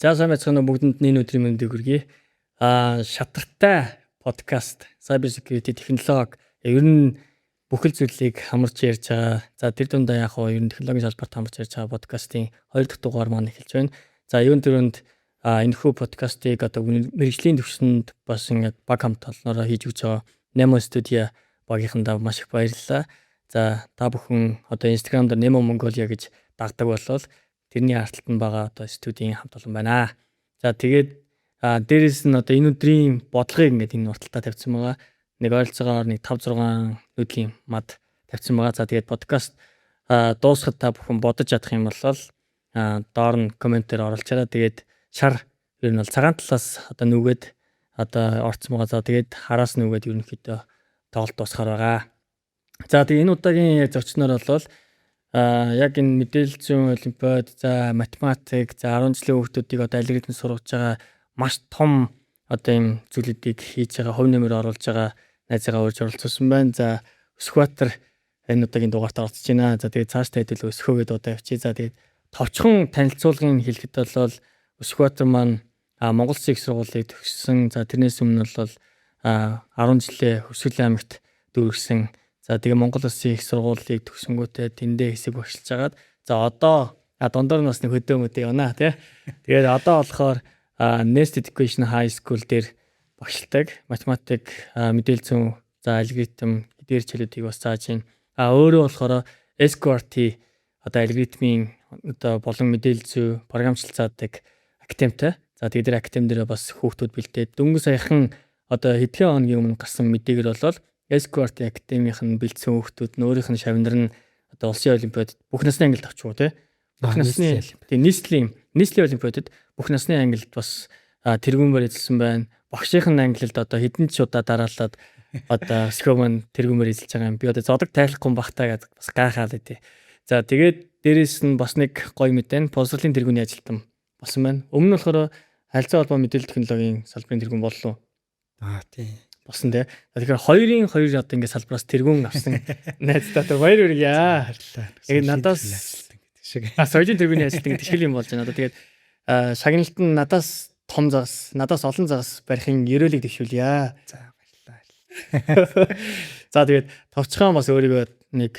За, сайн байцгаана уу, бүгдэнд нь энэ өдрийн мэндийг хүргэе. Шатартай подкаст, cyber security, технологи, ер нь бүхэл зүйлийг хамарч ярьж байгаа. За, тэр дундаа яг хоо ер нь технологийн салбарт хамарч ярьж байгаа подкастын 2 дахь дугаар маань эхэлж байна. За, юун түрүүнд энэхүү подкастыг одоо мэргэжлийн төвшөнд бас ингээд баг хамт олноороо хийж өгч байгаа Nemo Studio багийнхандаа маш их баярлалаа. За, та бүхэн одоо Instagram дээр Nemo Mongolia гэж дагдаг болвол тэрний ард талд нь байгаа одоо студийн хамт олон байна. За, тэгээд дээрэс нь одоо энэ өдрийн бодлогыг ингээд энэ урталтаа тавьсан байгаа. Нэг ойролцоогоор нэг 5 6 нүүдлийн мад тавьсан байгаа. За, тэгээд подкаст дуусахад та бүхэн бодож чадах юм бол доор нь comment ээр оруулчаарай. Тэгээд шар ер нь бол цагаан талаас одоо нүгэд одоо орцсон байгаа. За, тэгээд хараас нүгэд ерөнхийдөө тоглолт дуусахаар байгаа. За, тэгээд энэ удаагийн зочноор бол яг энэ мэдээлэл зүйн олимпиад, за, математик, за, 10 жилийн хүүхдүүдийг одоо алгоритм сургаж байгаа, маш том одоо юм зүйлүүдийг хийж байгаа, хувь нэмэр оруулж байгаа найзыгаа урьж оролцуулсан байна. За, Өсгбаатар энэ удаагийн дугаарт оролцож байна. За, тэгээд цаашдаа хэдүүл Өсгөө гэдээ удаа явчих. За, тэгээд товчхон танилцуулгыг хэлэхэд бол Өсгбаатар маань Монгол Улсын их сургуулийг төгссөн. За, тэрнээс өмнө бол 10 жилээ Хөрсгөлийн аймагт дүүргэсэн. За, тэгээ Монгол Улсын их сургуулийг төгсөнгүүтээ тэндээ хэсэг багшилж хагаад, за, одоо дундаар нь бас нэг хөдөө мөдөө явна тий. Тэгээд одоо болохоор Nest Education High School дээр багшилдаг. Математик, мэдээлэл зүйн, за, алгоритм дээр хичээлүүдийг бас зааж байна. Өөрөө болохоор SQRT одоо алгоритмын одоо болон мэдээлэл зүй програмчлал заадаг академитай. За, тэгээд тэр академи дээр бас хүүхдүүд бэлдээд, дөнгөж саяхан одоо хэдхэн хоногийн өмнө гарсан мэдээгээр болол SQRT академийнх нь бэлдсэн хүүхдүүд нь өөрийнх нь шавнар нь одоо улсын олимпиадад бүх насны ангилд авчихв тий. Бүх насны, тий, нийслэлийн олимпиадад бүх насны ангилд бас тэргүүн эзэлсэн байна. Багшийнх нь ангилалд одоо хэдэн ч удаа дараалаад одоо өсгөө маань тэргүүмээр эзэлж байгаа юм. Би одоо зодог тайлахгүй бахтаа гэдэг бас гайхаад тий. За, тэгээд дээрэс нь бас нэг гоё мэдээ нь боловсролын тэргүүний ажилтан болсон байна. Өмнө нь болохоор харилцаа холбоо, мэдээлэл технологийн салбарын тэргүүн боллоо. Тий. Болсон тий. Тэгэхээр хоёрын хоёр одоо ингээд салбараас тэргүүн авсан найздаа баяр хүргье. Баярлалаа. Тэгээд надаас гэдэг шиг. Соёлын тэргүүний ажилтан гэдэг шиг юм болж байна. Одоо тэгээд шагналт нь надаас том загас, надаас олон загас барихын ерөөлийг дэвшүүлье. За, баярлалаа. За, тэгээд товчхон бас өөрийгөө нэг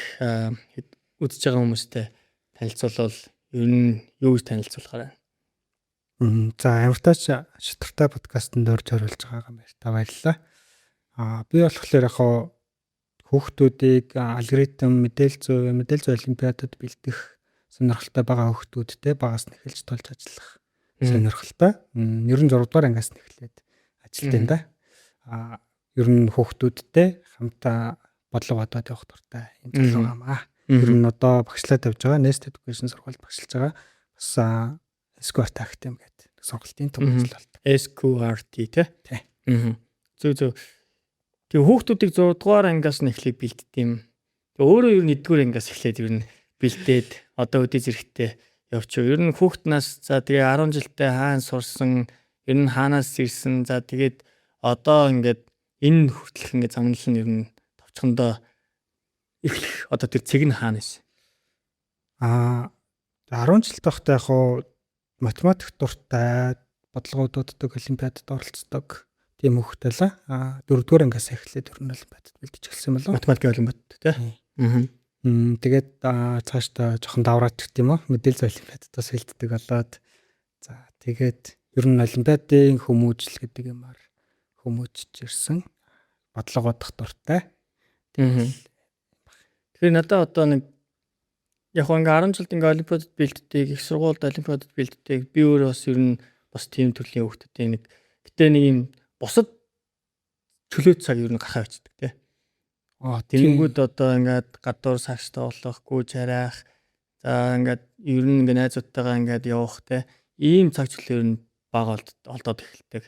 үзэж байгаа хүмүүстэй танилцуулбал ер нь юу гэж танилцуулахаар байна? За, ямартаа ч шатартай подкастт орж оруулж байгаагаа баярлалаа. Би болохоор яг хүүхдүүдийг алгоритм, мэдээлэл зүй олимпиадад бэлдэх сонирхолтой байгаа хүүхдүүдтэй багаас нь эхэлж тулж ажиллах сонирхолтой. Ер нь 6 дугаар ангиас нь эхлээд ажилт юм да. Ер нь хүүхдүүдтэй хамтаа бодлого бодоод явах дуртай юм залуу юм аа. Ер нь одоо багшлаад явж байгаа, Nest Education сургуульд багшилж байгаа. Бас SQRT Academy гэдэг сургуулийн төв ажил болдог. SQRT тий. Тий. Зөв зөв. Тэгээ хүүхдүүдийг 6 дугаар ангиас нь эхлээд бэлддэг юм. Тэгээ өөрөө ер нь 1-р ангиас эхлээд ер нь бэлдээд одоо өдөө зэрэгтэй явчих. Ер нь хүүхд нас, за, тэгээ 10 жилдээ хаана сурсан, ер нь хаанаас ирсэн, за, тэгээд одоо ингээд энэ хүртэлх ингээд замнал нь ер нь товчхондоо эхлэх одоо тэр цэг нь хаана байсан? 10 жил байхдаа яг хуу математик дуртай, бодлогоо дууддаг, олимпиадад оролцдог тийм хүүхдээ л дөрөвдүгээр ангиас эхлээд ер нь олимпиадад бэлдэж эхэлсэн болов. Математикийн олимпиад тий. Тэгээд цаашдаа жоохон давраад гэх юм уу, мэдээлэл зүйн олимпиадад бас бэлддэг болоод, за, тэгээд ер нь олимпиадын хүмүүжил гэдэг юмар хүмүүжиж ирсэн. Бодлого бодох дуртай. Тэгэхээр надад одоо нэг яг ингээ 10 жилд ингээ олимпиадад бэлддэг, их сургуульд олимпиадад бэлддэг. Би өөрөө бас ер нь бас тийм төрлийн хүүхдүүдийн нэг. Гэтэ нэг юм бусад чөлөө цаг ер нь гарахаа бичдэг тий. Тэнгүүд одоо ингээд гадуур сагс тоглох, гүйж харайх, за, ингээд ер нь ингээд найзуудтайгаа ингээд явах тий. Ийм цаг чөлөө ер нь бага олдоод эхэлдэг.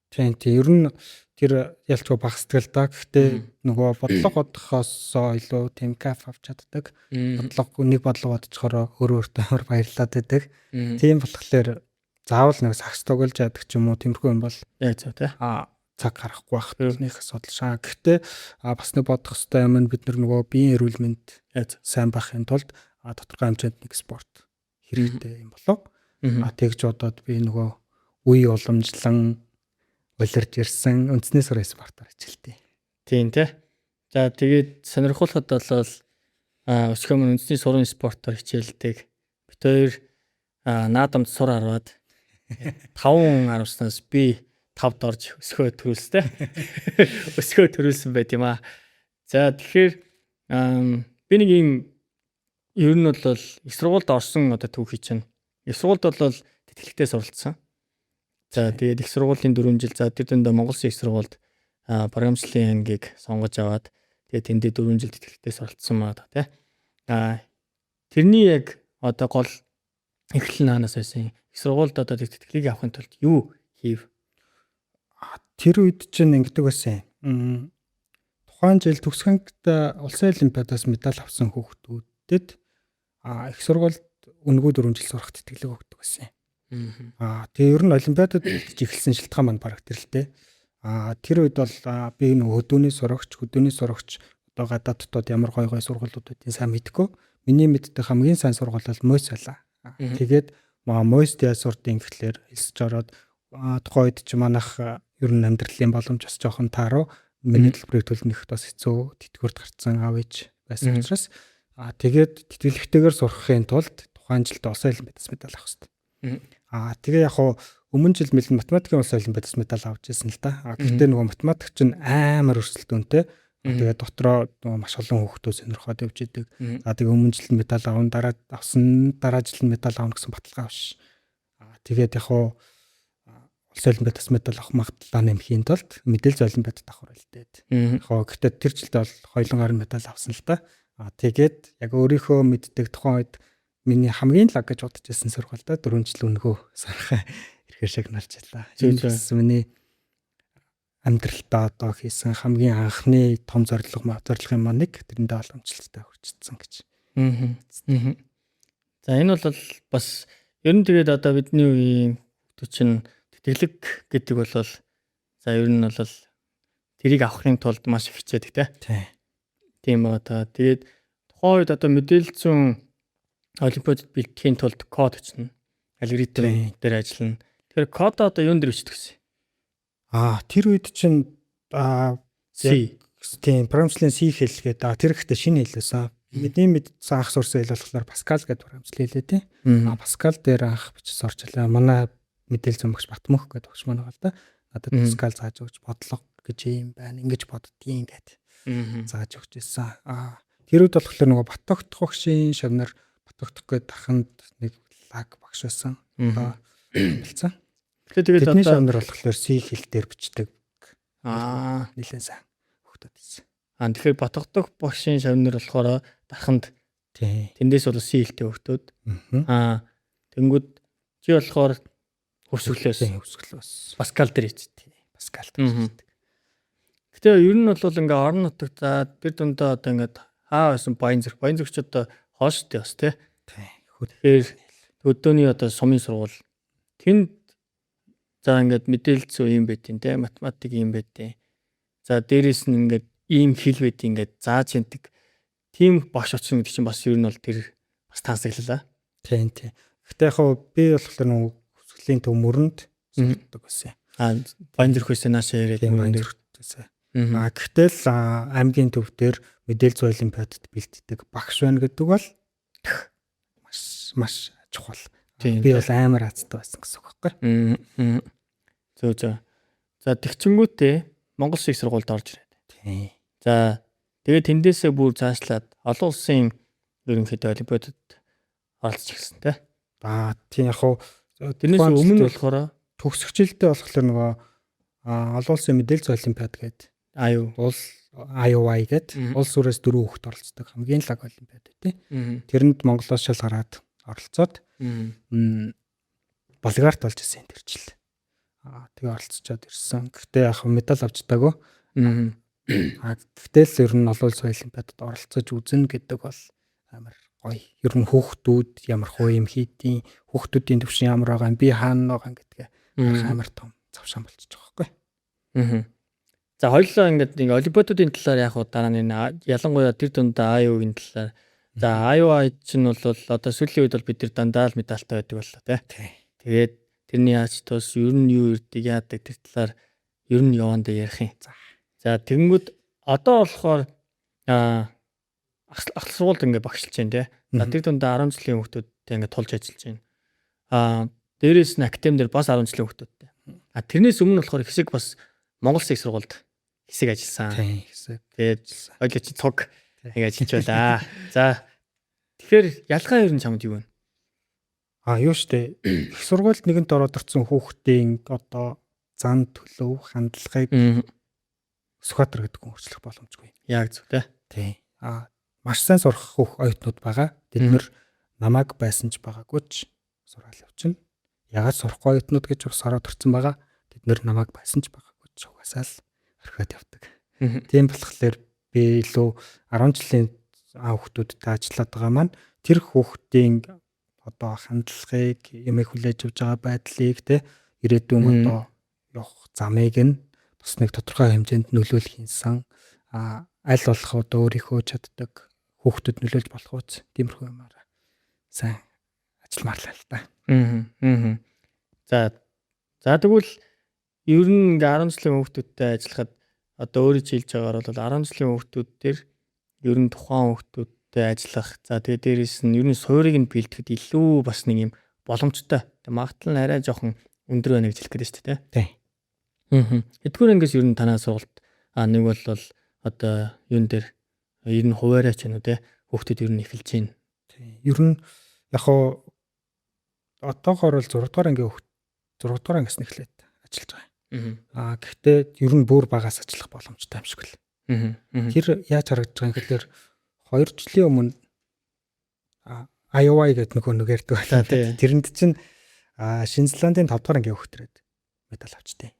Тийм. Ер нь тэр ялчгүй багасдаг л да. Гэхдээ нөгөө бодлого бодохоос илүү тийм кайф авч чаддаг. Бодлого, нэг бодлого бодчихороо өөрөө өөртөө амар баярлаад байдаг. Тийм болохоор заавал нэг сагс тоглож яадаг ч юм уу, тиймэрхүү юм бол Яг зөв тий. Цаг гаргахгүй байх нэг асуудал шаа. Гэхдээ бас нэг бодох хэвээр юм нь бид нар нөгөө биеийн эрүүл мэнд Яг зөв. сайн байхын тулд тодорхой хэмжээнд нэг спорт хэрэгтэй юм болов. А тэгж бодоод би нөгөө үе уламжлан улирж ирсэн үндэсний сурын спортоор хичээлтэй. Тийм тий. За, тэгээд сонирхуулахад бол өсгөө мөн үндэсний сурын спортоор хичээлдэг. Бид хоёр наадамд сур арваад 5 арвснаас би 5-д орж өсгөө төрүүлсэн. Өсгөө төрүүлсэн байт юм аа. За, тэгэхээр би нэг юм, ер нь бол их сургуульд орсон одоо түүхий чинь. Их сургуульд бол тэтгэлэгтэй суралцсан. За, тэгээд их сургуулийн 4 жил, за, тэр дундаа Монгол Улсын их сургуульд програмчлалын ангийг сонгож аваад, тэгээд тэндээ 4 жил тэтгэлэгтэй суралцсан маа тий. Тэрний яг одоо гол эхлэл наанаас байсан. Их сургуульд одоо тэр тэтгэлгийг авахын тулд юу хийв? Тэр үед чинь ингэдэг байсан. Тухайн жил төгсгөнгөд улсын олимпиадаас медаль авсан хүүхдүүдэд их сургуульд үнэгүй 4 жил сурах тэтгэлэг өгдөг байсан. Тэгээ ер нь олимпиадад бэлдэж эхэлсэн шалтгаан маань бараг тэр л дээ. Тэр үед бол би нөгөө хөдөөний сурагч одоо гадаад дотоод ямар гой гой сургуулиуд байдгийг сайн мэдэхгүй. Миний мэддэг хамгийн сайн сургууль бол МУИС байлаа. Тэгээд МУИС-д яаж сурдیں гэхлээр элсэж ороод, тухайн үед чи манайх ер нь амьдралын боломж бас жоохон тааруу, миний төлбөрийг төлнө гэхэд бас хэцүү, тэтгэврт гарцсан аав ээж байсан учраас тэгээд тэтгэлэгтэйгээр сурахын тулд тухайн жилд улсын олимпиадаас медаль авах хэрэгтэй. Тэгээ яг хуу өмнө жил мэл математикийн улсын олимпиадаас медаль авч ирсэн л да. Гэхдээ нөгөө математик чинь амар өрсөлдөөнтэй. Тэгээ дотроо нөгөө маш олон хүүхдүүд сонирхоод явж идэг. За, тэгээ өмнө жил нь медаль авна, дараа авсан дараа жил нь медаль авна гэсэн баталгаа биш. Тэгээд яг хуу улсын олимпиадаас медаль авах магадлалаа нэмэхийн тулд мэдээлэл зүйн олимпиадад авах үлдээд. Яг хоо гэхдээ тэр жилдээ бол хоёулангаар нь медаль авсан л да. Тэгээд яг өөрийнхөө мэддэг, тухайн үед миний хамгийн лаг гэж бодож байсан сургуульдаа 4 жил үнэгүй сурах эрхээр шагналж байлаа. Энэ бас миний амьдралтаа одоо хийсэн хамгийн анхны том зорилгын маань нэг, тэрэндээ бол амжилттай хүрчсэн гэж. За, энэ бол бас ер нь тэгээд одоо бидний үеийн хүмүүс чинь тэтгэлэг гэдэг бол, за, ер нь бол тэрийг авахын тулд маш их хичээдэг те. Тий. Тийм байгаа та. Тэгээд тухайн үед одоо мэдээлэл зүйн олимпиадад бэлтгэхийн тулд код бичнэ. Алгоритм дээр ажиллана. Тэгэхээр код одоо юун дээр бичдэг гэсэн? Тэр үед чинь C. Тийм, програмчлалын C хэл гэдэг. Тэр ихтэй шинэ хэл байсан. Бидний мэдсэн анх сурсан хэл болохоор Pascal гэдэг програмчлал хэлээ тий. Pascal дээр анх бичиж сурч байлаа. Манай мэдээлэл зүйн багш Батмөх гэдэг багш маань байгаа л да. Надад Pascal зааж өгч, бодлого гэж юм байна. Ингэж боддгийн гэд зааж өгч ирсэн. Тэр үед болохоор нөгөө Батогдох багшийн шавнар, Батогдох гэдэг даханд нэг лаг багш байсан. Одоо бэлцэн. Тэгэхээр тэгээд Тэдний одоо шавнар болохоор C хэл дээр бичдэг. Нэлээд сайн хүүхдүүд байсан. Тэгэхээр Батогдох багшийн шавнар болохоор дарханд тэндээс бол C хэлтэй хүүхдүүд. Тэнгүүд чи болохоор хөрсөглөөс Тийм, хөрсөглөөс. Pascal дээр бичдэг. Pascal дээр бичдэг. Гэтэ ер нь бол ингээ орон нутагт, за, тэр дундаа одоо ингээд хаа байсан Баянзүрх. Баянзүрх ч одоо хоош дээ бас тий. Тийм. Тэгэхээр хөдөөний одоо сумын сургууль тэнд, за, ингээд мэдээлэл зүй юм байт юм те, математик юм байт юм. За, дээрэс нь ингээд ийм хэл байт, ингээд зааж хяндаг. Тийм багш очсон гэдэг чинь бас ер нь бол тэр бас таасаглалаа. Тийм. Гэтэ яг хуу би болохоор нөгөө хөрсгөлийн төв мөрөнд сурдаг байсан. Баянзүрхээс наашаа ирээд Тийм, мөрөн дээр. Баянзүрхээс. Гэтэл аймгийн төв дээр мэдээлэл зүйн олимпиадад бэлддэг багш байна гэдэг бол маш маш чухал. Би бол амар азтай байсан гэсэн үг байхгүй. Зөв. За, тэгчингүүтээ Монгол Улсын их сургуульд орж ирээд. За, тэгээд тэндээсээ бүр заашлаад олон улсын ерөнхийдөө олимпиадад оролцож ирсэн тий. Тийм, яг хуу Тэрнээс өмнө болохоор төгсөх жилдээ болохоор нөгөө олон улсын мэдээлэл зүйн олимпиад гэдэг аюу улс IOI гэдэг улс өрөөс дөрвөн хүүхэд оролцдог хамгийн лаг олимпиад тий. Тэрэнд Монголоос шал гараад оролцоод Болгарт болж исэн тэр жил. Тэгээ оролцоод ирсэн. Гэхдээ яг медаль авч чадаагүй. Гэтэл ер нь олон улсын олимпиадад оролцож үзэн гэдэг бол амар гоё. Ер нь хүүхдүүд ямар хуу юм хийдیں, хүүхдүүдийн төвшин ямар байгаа юм, би хаана байгаа гэдгээ амар том завшаан болчихж байгаа байхгүй. За, хоёулаа ингээд нэг олимпиадуудын талаар яг уу дараа нь ялангуяа тэр дундаа АЮ-гийн талаар За, IOI чинь бол одоо сүүлийн үед бол бид нар дандаа л медальтай байдаг боллоо, тий. Тэгээд тэрний яаж тус, ер нь юу ирдэг, яадаг, тэр талаар ер нь явандаа ярих юм. За, тэгэнгүүт одоо болохоор ахлах сургуульд ингээ багшилж байна, тий. За, тэр дундаа 10 жилийн хүүхдүүдтэй ингээ тулж ажиллаж байна. Дээрээс нь академи дээр бас 10 жилийн хүүхдүүдтэй. Тэрнээс өмнө болохоор хэсэг бас Монгол Улсын их сургуульд хэсэг ажилласан. Тийм, хэсэг. Тэгээд хоёулаа чи цуг нэг ажиллаж байлаа. За, тэгэхээр ялгаа ер нь чамд юу вэ? Юу штэ. Их сургуульд нэгэнт ороод ирсэн хүүхдийн одоо зан төлөв, хандлагыг Сүхбаатар гэдэг хүн өөрчлөх боломжгүй. Яг зөв, тий. Тийм. Маш сайн сурах хүүх оюутнууд байгаа. Тэд нар намайг байсан ч байгаагүй ч сураал явчихна. Ягаад сурахгүй оюутнууд гэж бас ороод ирсэн байгаа. Тэд нар намайг байсан ч байгаагүй ч угаасаа л орхиод явдаг. Тийм болохоор би илүү 10 жилийн хүүхдүүдтэй ажиллаад байгаа маань тэр хүүхдийн одоо хандлагыг, юмыг хүлээж авч байгаа байдлыг, те, ирээдүйн одоо явах замыг нь бас нэг тодорхой хэмжээнд нөлөөлөх юмсан, аль болох одоо өөрийнхөө чаддаг хүүхдэд нөлөөлж болох үз, тиймэрхүү юмараа сайн ажилламаар л та. Аа. За. За, тэгвэл ер нь ингээ 10 жилийн хүүхдүүдтэй ажиллахад одоо өөрөө хэлж байгаагаар бол 10 жилийн хүүхдүүд дээр ер нь тухайн хүүхдүүдтэй ажиллах. За, тэгээ дээрээс нь ер нь суурийг нь бэлтгэхэд илүү бас нэг юм боломжтой. Тэгээ магадлал нь арай жоохон өндөр байна гэж хэлэх гээд байна шүү дээ. Тийм. Аа. Эдгээр ангиас ер нь танаа сургалт нэг бол одоо юун дээр ер нь хуваарай ч юм уу, те, хүүхдүүд ер нь эхэлж байна. Тийм. Ер нь яг хуу одоогоор бол 6 дугаар ангийн хүүхд, 6 дугаар ангиас нь эхлээд ажиллаж байгаа. Гэхдээ ер нь бүр багаас ажиллах боломжтой юм шиг л. Тэр яаж харагдаж байгаа юм гэхээр 2 жилийн өмнө IOI гэдэг нөгөө нэг ярьдаг байлаа. Тэрэнд чинь Шинэ Зеландын 5 дугаар ангийн хүүхдрэд медаль авчтیں۔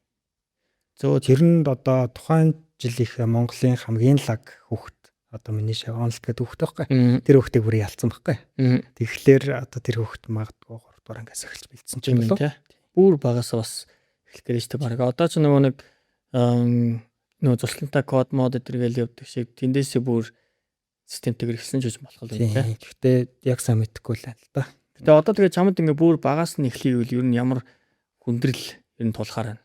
Зөө. Тэрэнд одоо тухайн жилийнхээ Монголын хамгийн лаг хүүхд одоо миний шав онлт гэдэг хүүхд байхгүй. Тэр хүүхдийг бүр ялцсан байхгүй. Тэгэхээр одоо тэр хүүхд магадгүй 3 дугаар ангиас эхэлж бэлдсэн ч юм болов. Бүр багаас бас эхлэх гэж шүү дээ баг. Одоо ч нөгөө нэг нөгөө зуршлантай код мод эдэргээл явдаг шиг тэндээсээ бүр системтэйгэр эхэлсэн ч гэж болох юм, тий. Гэхдээ яг сайн мэдэхгүй л байна л да. Гэтэ одоо тэгээ чамд ингээ бүр багаас нь эхлэе гэвэл ер нь ямар хүндрэл ер нь тулахаар байна?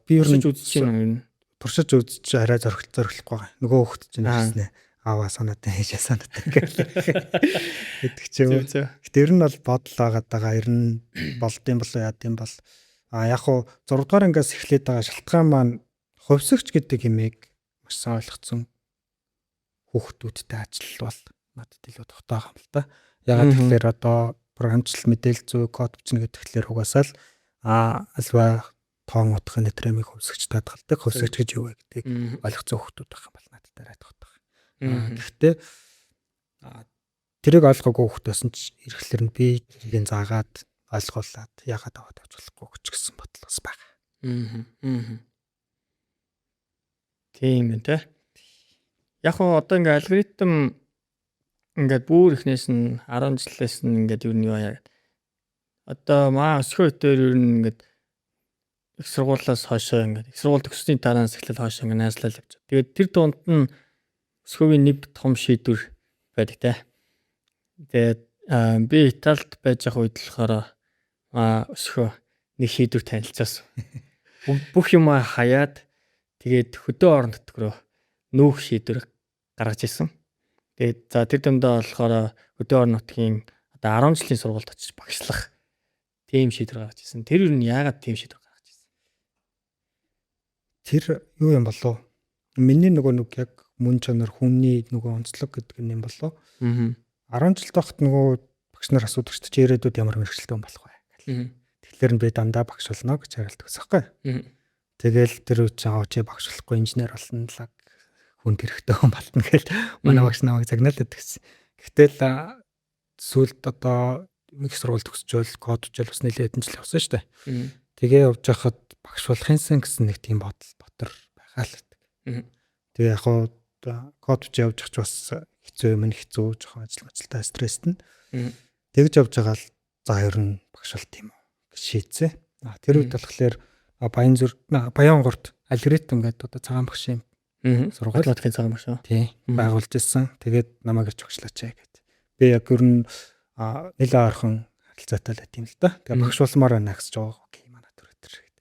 Би ер нь үзэж байна ер нь. Туршиж үзэж арай зориглохгүй байгаа. Нөгөө хүүхд чинь хэлснэ. Аава санаатай, хийшээ санаатай гэдэг ч юм. Гэтэ ер нь бол бодол байгаад байгаа. Ер нь болдсон болоо яад юм бол яг хуу 6 дугаар ангиас эхлээд байгаа шалтгаан маань хувьсагч гэдэг юмыг маш сайн ойлгоцсон хүүхдүүдтэй ажиллавал надад илүү дутаа юм л та. Ягаад тэгэхээр одоо програмчлал, мэдээлэл зүй, код бичнэ гэдэг тэгэхээр угаасаа л альва тоон утгын нэтремийг хувьсагчтай хадгалдаг. Хувьсагч гэж юу вэ гэдгийг ойлгоцсон хүүхдүүд байх юм бол надад арай дутаа. Гэхдээ тэрийг ойлгоогүй хүүхдээс нь ч ирэхлээр нь би тэрийг заагаад, ойлгуулад ягаад аваад явж болохгүй гэж гэсэн бодол бас байгаа. Тийм юм, те. Яг хоо одоо ингээ алгоритм ингээд бүр ихнээс нь 10 жилээс нь ингээд ер нь юу яа. Одоо маа өсгөө өтөр ер нь ингээд их сургуулиас хойшоо, ингээд их сургууль төгссөний дараанаас эхлэл хойшоо ингээд найзлал явж. Тэгээд тэр дунд нь өсгөөгийн нэг том шийдвэр байдаг, те. Тэгээд би Италид байж байгаа үед болохоор өсгөө нэг шийдвэр танилцсан. Бүх юмаа хаяад тэгээд хөдөө орон нутг руу нүүх шийдвэр гаргаж ирсэн. Тэгээд за, тэр дундаа болохоор хөдөө орон нутгийн одоо 10 жилийн сургуульд очиж багшлах тийм шийдвэр гаргаж ирсэн. Тэр юу нь яагаад тийм шийдвэр гаргаж ирсэн? Тэр юу юм болов? Миний нөгөө нэг яг мөн чанар, хүний нөгөө онцлог гэдэг нь юм болов? 10 жил байхад нөгөө багш нар асуудаг шүү дээ. Чи ирээдүйд ямар мэргэжилтэй хүн болох вэ? Тэгэхээр нь би дандаа багш болно гэж хариулт өгсөн байхгүй. Тэгэл тэр үе чинь чи багш болохгүй, инженер болно л, хүнд хэрэгтэй хүн болно гэл манай багш намайг загнаал байдаг гэсэн. Гэтэл сүүлд одоо их сургууль төгсчөөл, код бичээл бас нэлээд хэдэн жил явсан шүү дээ. Тэгээ явж байхад багш болохынсан гэсэн нэг тийм бодол дотор байгаа л гэдэг. Тэгээ яг хуу код бичээ явж явах ч бас хэцүү юм, хэцүү, жоохон ажил ажилдаа стресстэн. Тэгж явж байгаа л за, ер нь багш болт юм уу гэж шийдсэн. Тэр үед болохоор Баян зүр Баянгорт алгоритм гэдэг одоо цагаан багшийн Сургууль Математикийн цагаан багш уу? Тий. Байгуулж ирсэн. Тэгээд намайг ирж багшлаач гэд. Би яг ер нь нэлээд ойрхон харилцаатай л байт юм л да. Тэгээ багш болмоор байна гэж байгаа. Окей, манай төр өтер гэд.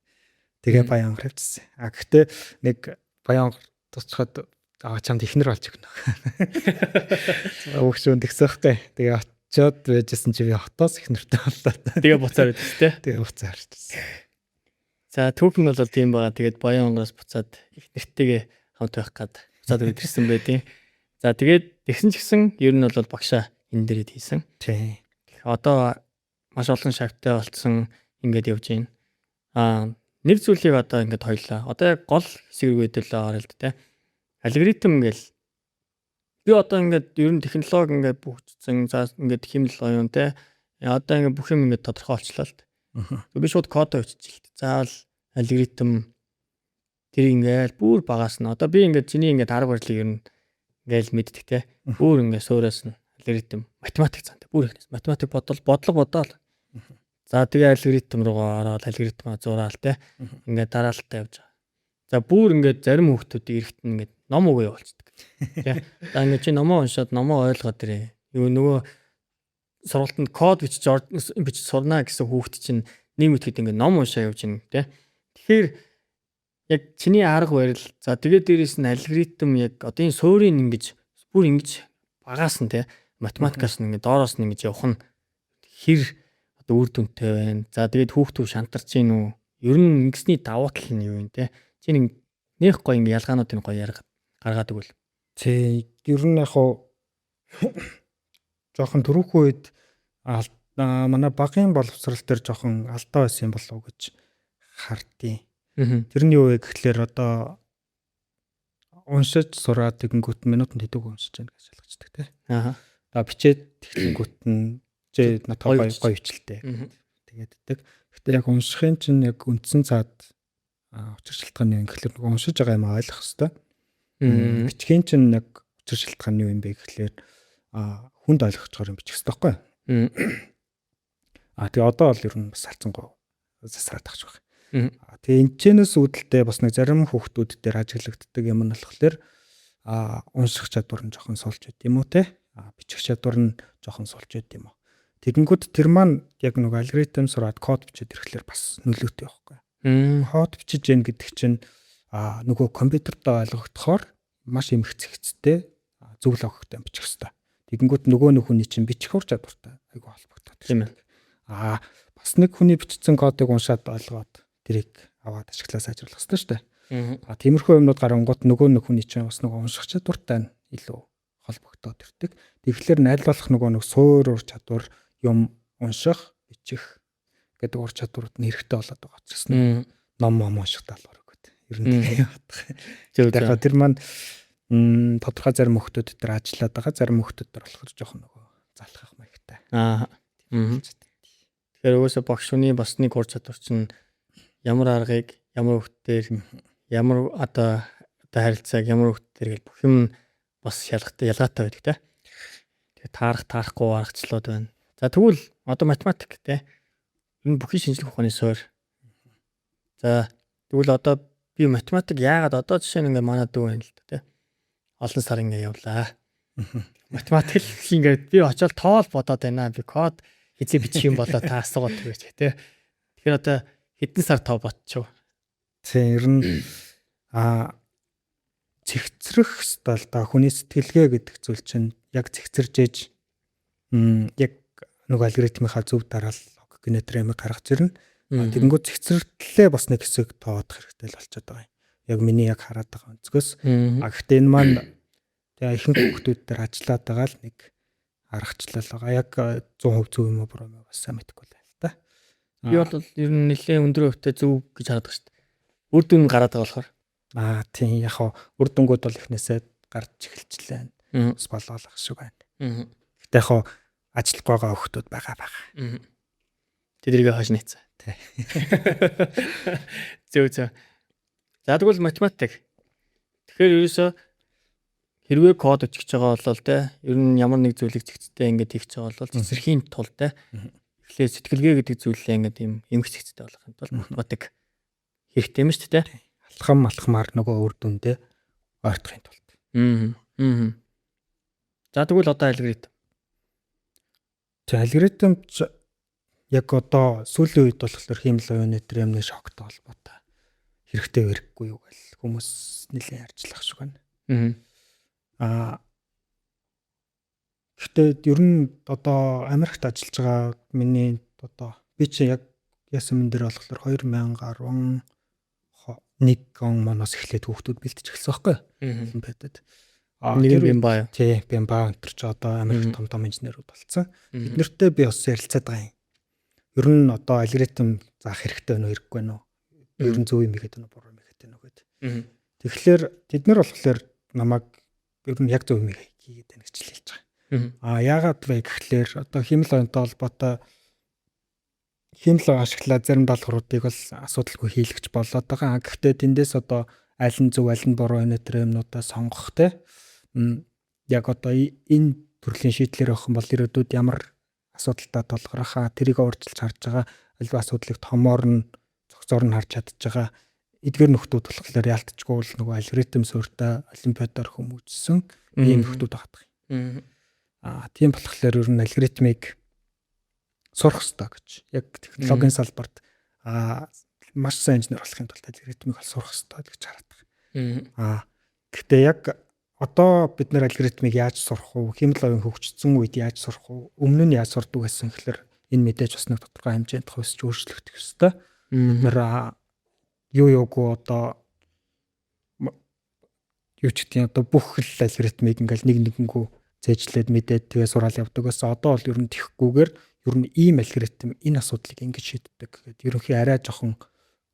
Тэгээ Баян явчихсан. А гэхдээ нэг Баян тусчхад чамд ихнэр болж өгнө. Өгшөнд тэгсэн байхгүй. Тэгээ очиод байжсэн чи би хотоос ихнэртэй боллоо. Тэгээ буцаар ирсэн тий. Тэгээ буцаар ирсэн. За түүхэн бол тийм байгаа. Тэгээд Баян онгоос буцаад их нэртэйгээ хамт байх гад буцаад ирсэн байдیں۔ За тэгээд тэгсэн ч гэсэн ер нь бол багшаа энэ дээрээ хийсэн. Тий. Одоо маш олон шавьтай болцсон ингээд явж байна. Нэг зүйлийг одоо ингээд хоёлаа. Одоо яг гол хэсэг рүү хэдүүлээ орё л дээ. Алгоритм гэл би одоо ингээд ер нь технологи ингээд бүгдсэн. За ингээд химэл оюун те. Одоо ингээд бүх юм ингээд тодорхой болчлоо л. Би шууд кодоо биччихэл. Заавал алгоритм тэр ингээл бүр багаас нь одоо би ингээд чиний ингээд арга барилыг ер нь ингээл мэддэг те. Бүр ингээд суурьаас нь алгоритм математик цаантай бүр ихнээс математик бодол бодлого бодоол. За тэгээ алгоритм руугаа ороод алгоритмаа зураал те. Ингээд дараалтаа явж байгаа. За бүр ингээд зарим хүүхдүүд эрэхт нь ингээд ном өгөө явуулцдаг. Тэ. За ингээд чи номоо уншаад номоо ойлгоод ирээ. Юу нөгөө сургалтанд код бичиж бичиж сурнаа гэсэн хүүхд чинь нэг мэтгэд ингээд ном уншаа явж гин тэ. Тэгэхээр яг чиний арга барил за тэгээд дээрэс нь алгоритм яг одоо энэ суурийг ингэж бүр ингэж багаас нь тэ математикаас нь ингээд доороос нь ингэж явах нь хэр одоо үр дүнтэй байна. За тэгээд хүүхдүүд шантарч гин үү? Ер нь ингэсний давуу тал нь юу юм те? Чи нэг нэх гоё ингэ ялгаануудыг гоё ярга гаргаад өгвөл. Тий, ер нь яг хуу жоохон түрүүхэн үед манай багын боловсрал дээр жоохон алдаа байсан юм болов уу гэж хардیں۔ Тэр нь юу вэ гэхлээр одоо уншиж сураад тэгэнгүүт минутанд хэдэг уншиж яах гэж шалгацдаг тий. Аа. За бичээд тэгэнгүүт нь чи надад гоё гоё бичлээ. Тэгээд идэг. Гэтэ яг уншихын чинь яг үндсэн цаад учир шалтгаан нь юу гэхлээр нөгөө уншиж байгаа юм ойлгох хэвээр. Бичгийн чинь яг учир шалтгаан нь юу юм бэ гэхлээр хүнд ойлгохчоор юм бичих хэвээр байхгүй. Тэгээ одоо бол ер нь бас салцсангүй засраад тахч байх. Тэгээ энэчнээс үүдэлтэй бас нэг зарим хүүхдүүд дээр ажиглагддаг юм нь болохоор унших чадвар нь жоохон сулж байд юм уу те. Бичих чадвар нь жоохон сулж байд юм уу. Тэгэнгүүт тэр маань яг нэг алгоритм сураад код бичээд ирэхлээр бас нөлөөтэй байхгүй. Код бичиж гэн гэдэг чинь нөгөө компьютердээ ойлгогдохоор маш эмх зэгцтэй зөв логиктой бичих хэвээр. Тэгэнгүүт нөгөө нэг хүний чинь бичих ур чадвартай айгүй холбогдоод. Тийм ээ. Бас нэг хүний бичсэн кодыг уншаад ойлгоод тэрийг аваад ашиглаа сайжруулах хэрэгтэй шүү дээ. Тиймэрхүү юмнууд гарангуут нөгөө нэг хүний чинь бас нөгөө унших чадвартай нь илүү холбогдоод ирдэг. Тэгэхээр аль болох нөгөө нэг суур ур чадвар юм унших, бичих гэдэг ур чадварууд нь хэрэгтэй болоод байгаа учраас ном ном унших даалгавар өгöd. Ер нь тийм бодох. Яг тэр маань тодорхой зарим хүмүүс дээр ажиллаад байгаа, зарим хүмүүс дээр болохоор жоохон нөгөө залхах маягтай. Тэгэхээр угаасаа багш хүний бас нэг ур чадвар чинь ямар аргыг, ямар хүүхдээр, ямар одоо харилцааг, ямар хүүхдээр гэл бүх юм бас ялгаатай байдаг те. Тэгээ таарах таарахгүй аргачлалууд байна. За тэгвэл одоо математик те. Энэ бүхий шинжлэх ухааны суурь. За тэгвэл одоо би математик яагаад одоо жишээ нь ингээ манай дүү байна л да те. Олон сар ингээ явлаа. Математик л ингээд би очиод тоол бодоод байна. Би код хизээ бичих юм болоо та асуугаад тэгвэж те. Тэгэхээр одоо хэдэн сар тоо ботчих. Тийм ер нь цэгцрэх хэвээр л да хүний сэтгэлгээ гэдэг зүйл чинь яг цэгцэрж ээж яг нөгөө алгоритмынхаа зөв дараал логик генератор юмыг гаргаж ирнэ. Тэгэнгүүт цэгцэртлээ бас нэг хэсэг тоодох хэрэгтэй л болчиход байгаа юм. Яг миний яг хараад байгаа өнцгөөс. Гэхдээ энэ маань тэгээ ихэнх хүүхдүүд дээр ажиллаад байгаа л нэг аргачлал байгаа. Яг 100% зөв юм уу буруу юм уу бас сайн мэдэхгүй л байна л да. Би бол ер нь нэлээд өндөр өвтэй зөв гэж хараад байгаа шүү дээ. Үр дүн гараад байгаа болохоор. Тийм яг хаа үр дүнгууд бол эхнээсээ гарч эхэлчлээ. Бас болоолах шиг байна. Гэтэ яг хаа ажиллахгүй байгаа хүүхдүүд байгаа байгаа. Тэднийг хойш нийцээ. Тий. Зөв зөв. За тэгвэл математик. Тэгэхээр ерөөсөө хэрвээ код өчгөж байгаа бол те ер нь ямар нэг зүйлийг зэгцтэй ингээд хийх гэж байгаа бол цэцэрхийн тулд те эхлээ сэтгэлгээ гэдэг зүйлээ ингээд юм эмх зэгцтэй болгохын тулд математик хэрэгтэй юм шүү дээ. Алхам алхмаар нөгөө үр дүндээ Ойртохын тулд. За, тэгвэл одоо алгоритм. Тэг, алгоритм яг одоо сүүлийн үед болохоор хиймэл оюуны тэр юмны шоктой холбоотой хэрэгтэй хэрэггүй юу гэл хүмүүс нэлээд ярьжлах шиг байна. Гэхдээ ер нь одоо Америкт ажиллаж байгаа миний одоо би чи яг яасан мэн дээр болохоор 2011 он моноос эхлээд хүүхдүүд бэлтэж эхэлсэн байхгүй юу? Олимпиадад. Нэр Бимба юу? Тий, Бимба энэ ч одоо Америк том том инженерүүд болсон. Бид нартэй би бас ярилцаад байгаа юм. Ер нь одоо алгоритм заах хэрэгтэй байна уу, хэрэггүй байна уу? Ер нь зөв юм хийгээд байна уу, буруу юм хийгээд байна уу гэд. Тэгэхээр тэд нар болохоор намайг ер нь яг зөв юм хийгээд байна гэж хэлж байгаа. Яагаад вэ гэхлээр одоо хиймэл оюунтай холбоотой хиймэл оюун ашиглаад зарим даалгавруудыг бол асуудалгүй хийлгэж болоод байгаа. Гэхдээ тэндээс одоо аль нь зөв, аль нь буруу энэ төр юмнуудаа сонгох те. Яг одоо энэ төрлийн шийдлэр явах юм бол ирээдүйд ямар асуудалтай тулгархаа, тэрийг өөрчилж харж байгаа, альва асуудлыг томоор нь, цогцоор нь харж чадж байгаа эдгээр нөхдүүд болохоор яалтчгүй л нөгөө алгоритм суурьтай олимпиадаар хүмүүжсэн ийм нөхдүүд байгаа юм. Тийм болохоор ер нь алгоритмыг сурах ёстой гэж. Яг технологийн салбарт маш сайн инженер болохын тулд алгоритмыг бол сурах ёстой гэж хараад байгаа. Гэхдээ яг одоо бид нэр алгоритмыг яаж сурах вэ? Хиймэл оюун хөгжсөн үед яаж сурах вэ? Өмнө нь яаж сурдаг гэсэн гэхэлэр энэ мэдээж бас нэг тодорхой хэмжээнд хувьсч өөрчлөгдөх ёстой. Бид нэр юу юугүй одоо юу ч гэдэг одоо бүх л алгоритмыг ингээл нэг нэгэнгүү зээжлээд мэдээд тэгээ сураал явдаг байсан. Одоо бол ер нь тэхгүйгээр ер нь ийм алгоритм энэ асуудлыг ингэж шийддэг гэдэг ерөнхий арай жоохон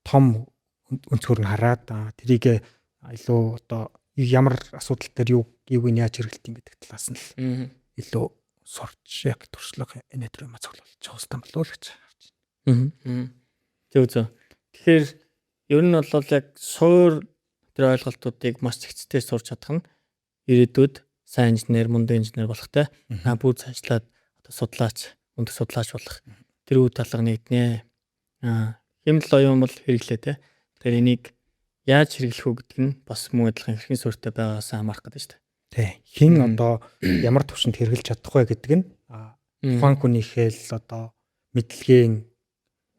том өнцгөр нь хараад тэрийг илүү одоо ямар асуудал дээр юу юуг нь яаж хэрэглэдэг юм гэдэг талаас нь л илүү сурч яг туршлага энэ төр юм цуглуулж явах хэрэгтэй болов уу гэж харж байна. Зөв зөв. Тэгэхээр ер нь бол яг суур тэр ойлголтуудыг маш зэгцтэй сурч чадах нь ирээдүйд сайн инженер, мундаг инженер болохтой. Бүр цаашлаад одоо судлаач, мундаг судлаач болох тэр үе талга нэгднэ. Хиймэл оюун бол хэрэглээ те. Тэгэхээр энийг яаж хэрэглэх үү гэдэг нь бас мөн адилхан хэрхэн суурьтай байгаагаас хамаарах гэдэг шүү дээ. Тий. Хэн одоо ямар төвшөнд хэрэглэж чадах вэ гэдэг нь тухайн хүнийхээ л одоо мэдлэгийн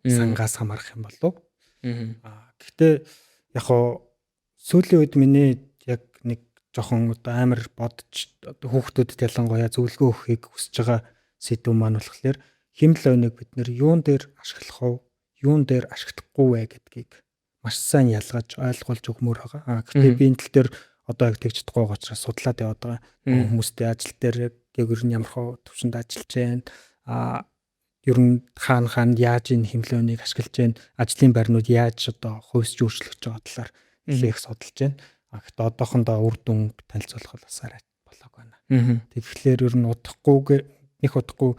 сангаас хамаарах юм болов. Гэхдээ яг хоо сүүлийн үед миний яг нэг жоохон одоо амар бодож одоо хүүхдүүдэд ялангуяа зөвлөгөө өгөхийг хүсэж байгаа сэдв маань болохоор хиймэл оюуныг бид нэр юун дээр ашиглах вэ? Юун дээр ашиглахгүй вэ гэдгийг маш сайн ялгаж ойлгуулж өгмөр байгаа. Гэхдээ би энэ тал дээр одоо яг тэгж чадахгүй байгаа учраас судлаад яваад байгаа. Хүмүүстэй ажил дээр яг ер нь ямар хөө төвшөнд ажиллаж байна. Ер нь хаана хаана яаж энэ хиймэл оюуныг ашиглаж байна, ажлын байрнууд яаж одоо хувьсч өөрчлөгдөж байгаа талаар нэлээх судалж байна. Гэхдээ одоохондоо үр дүн танилцуулах бас арай болоог байна. Тэгэхээр ер нь удахгүй нэг удахгүй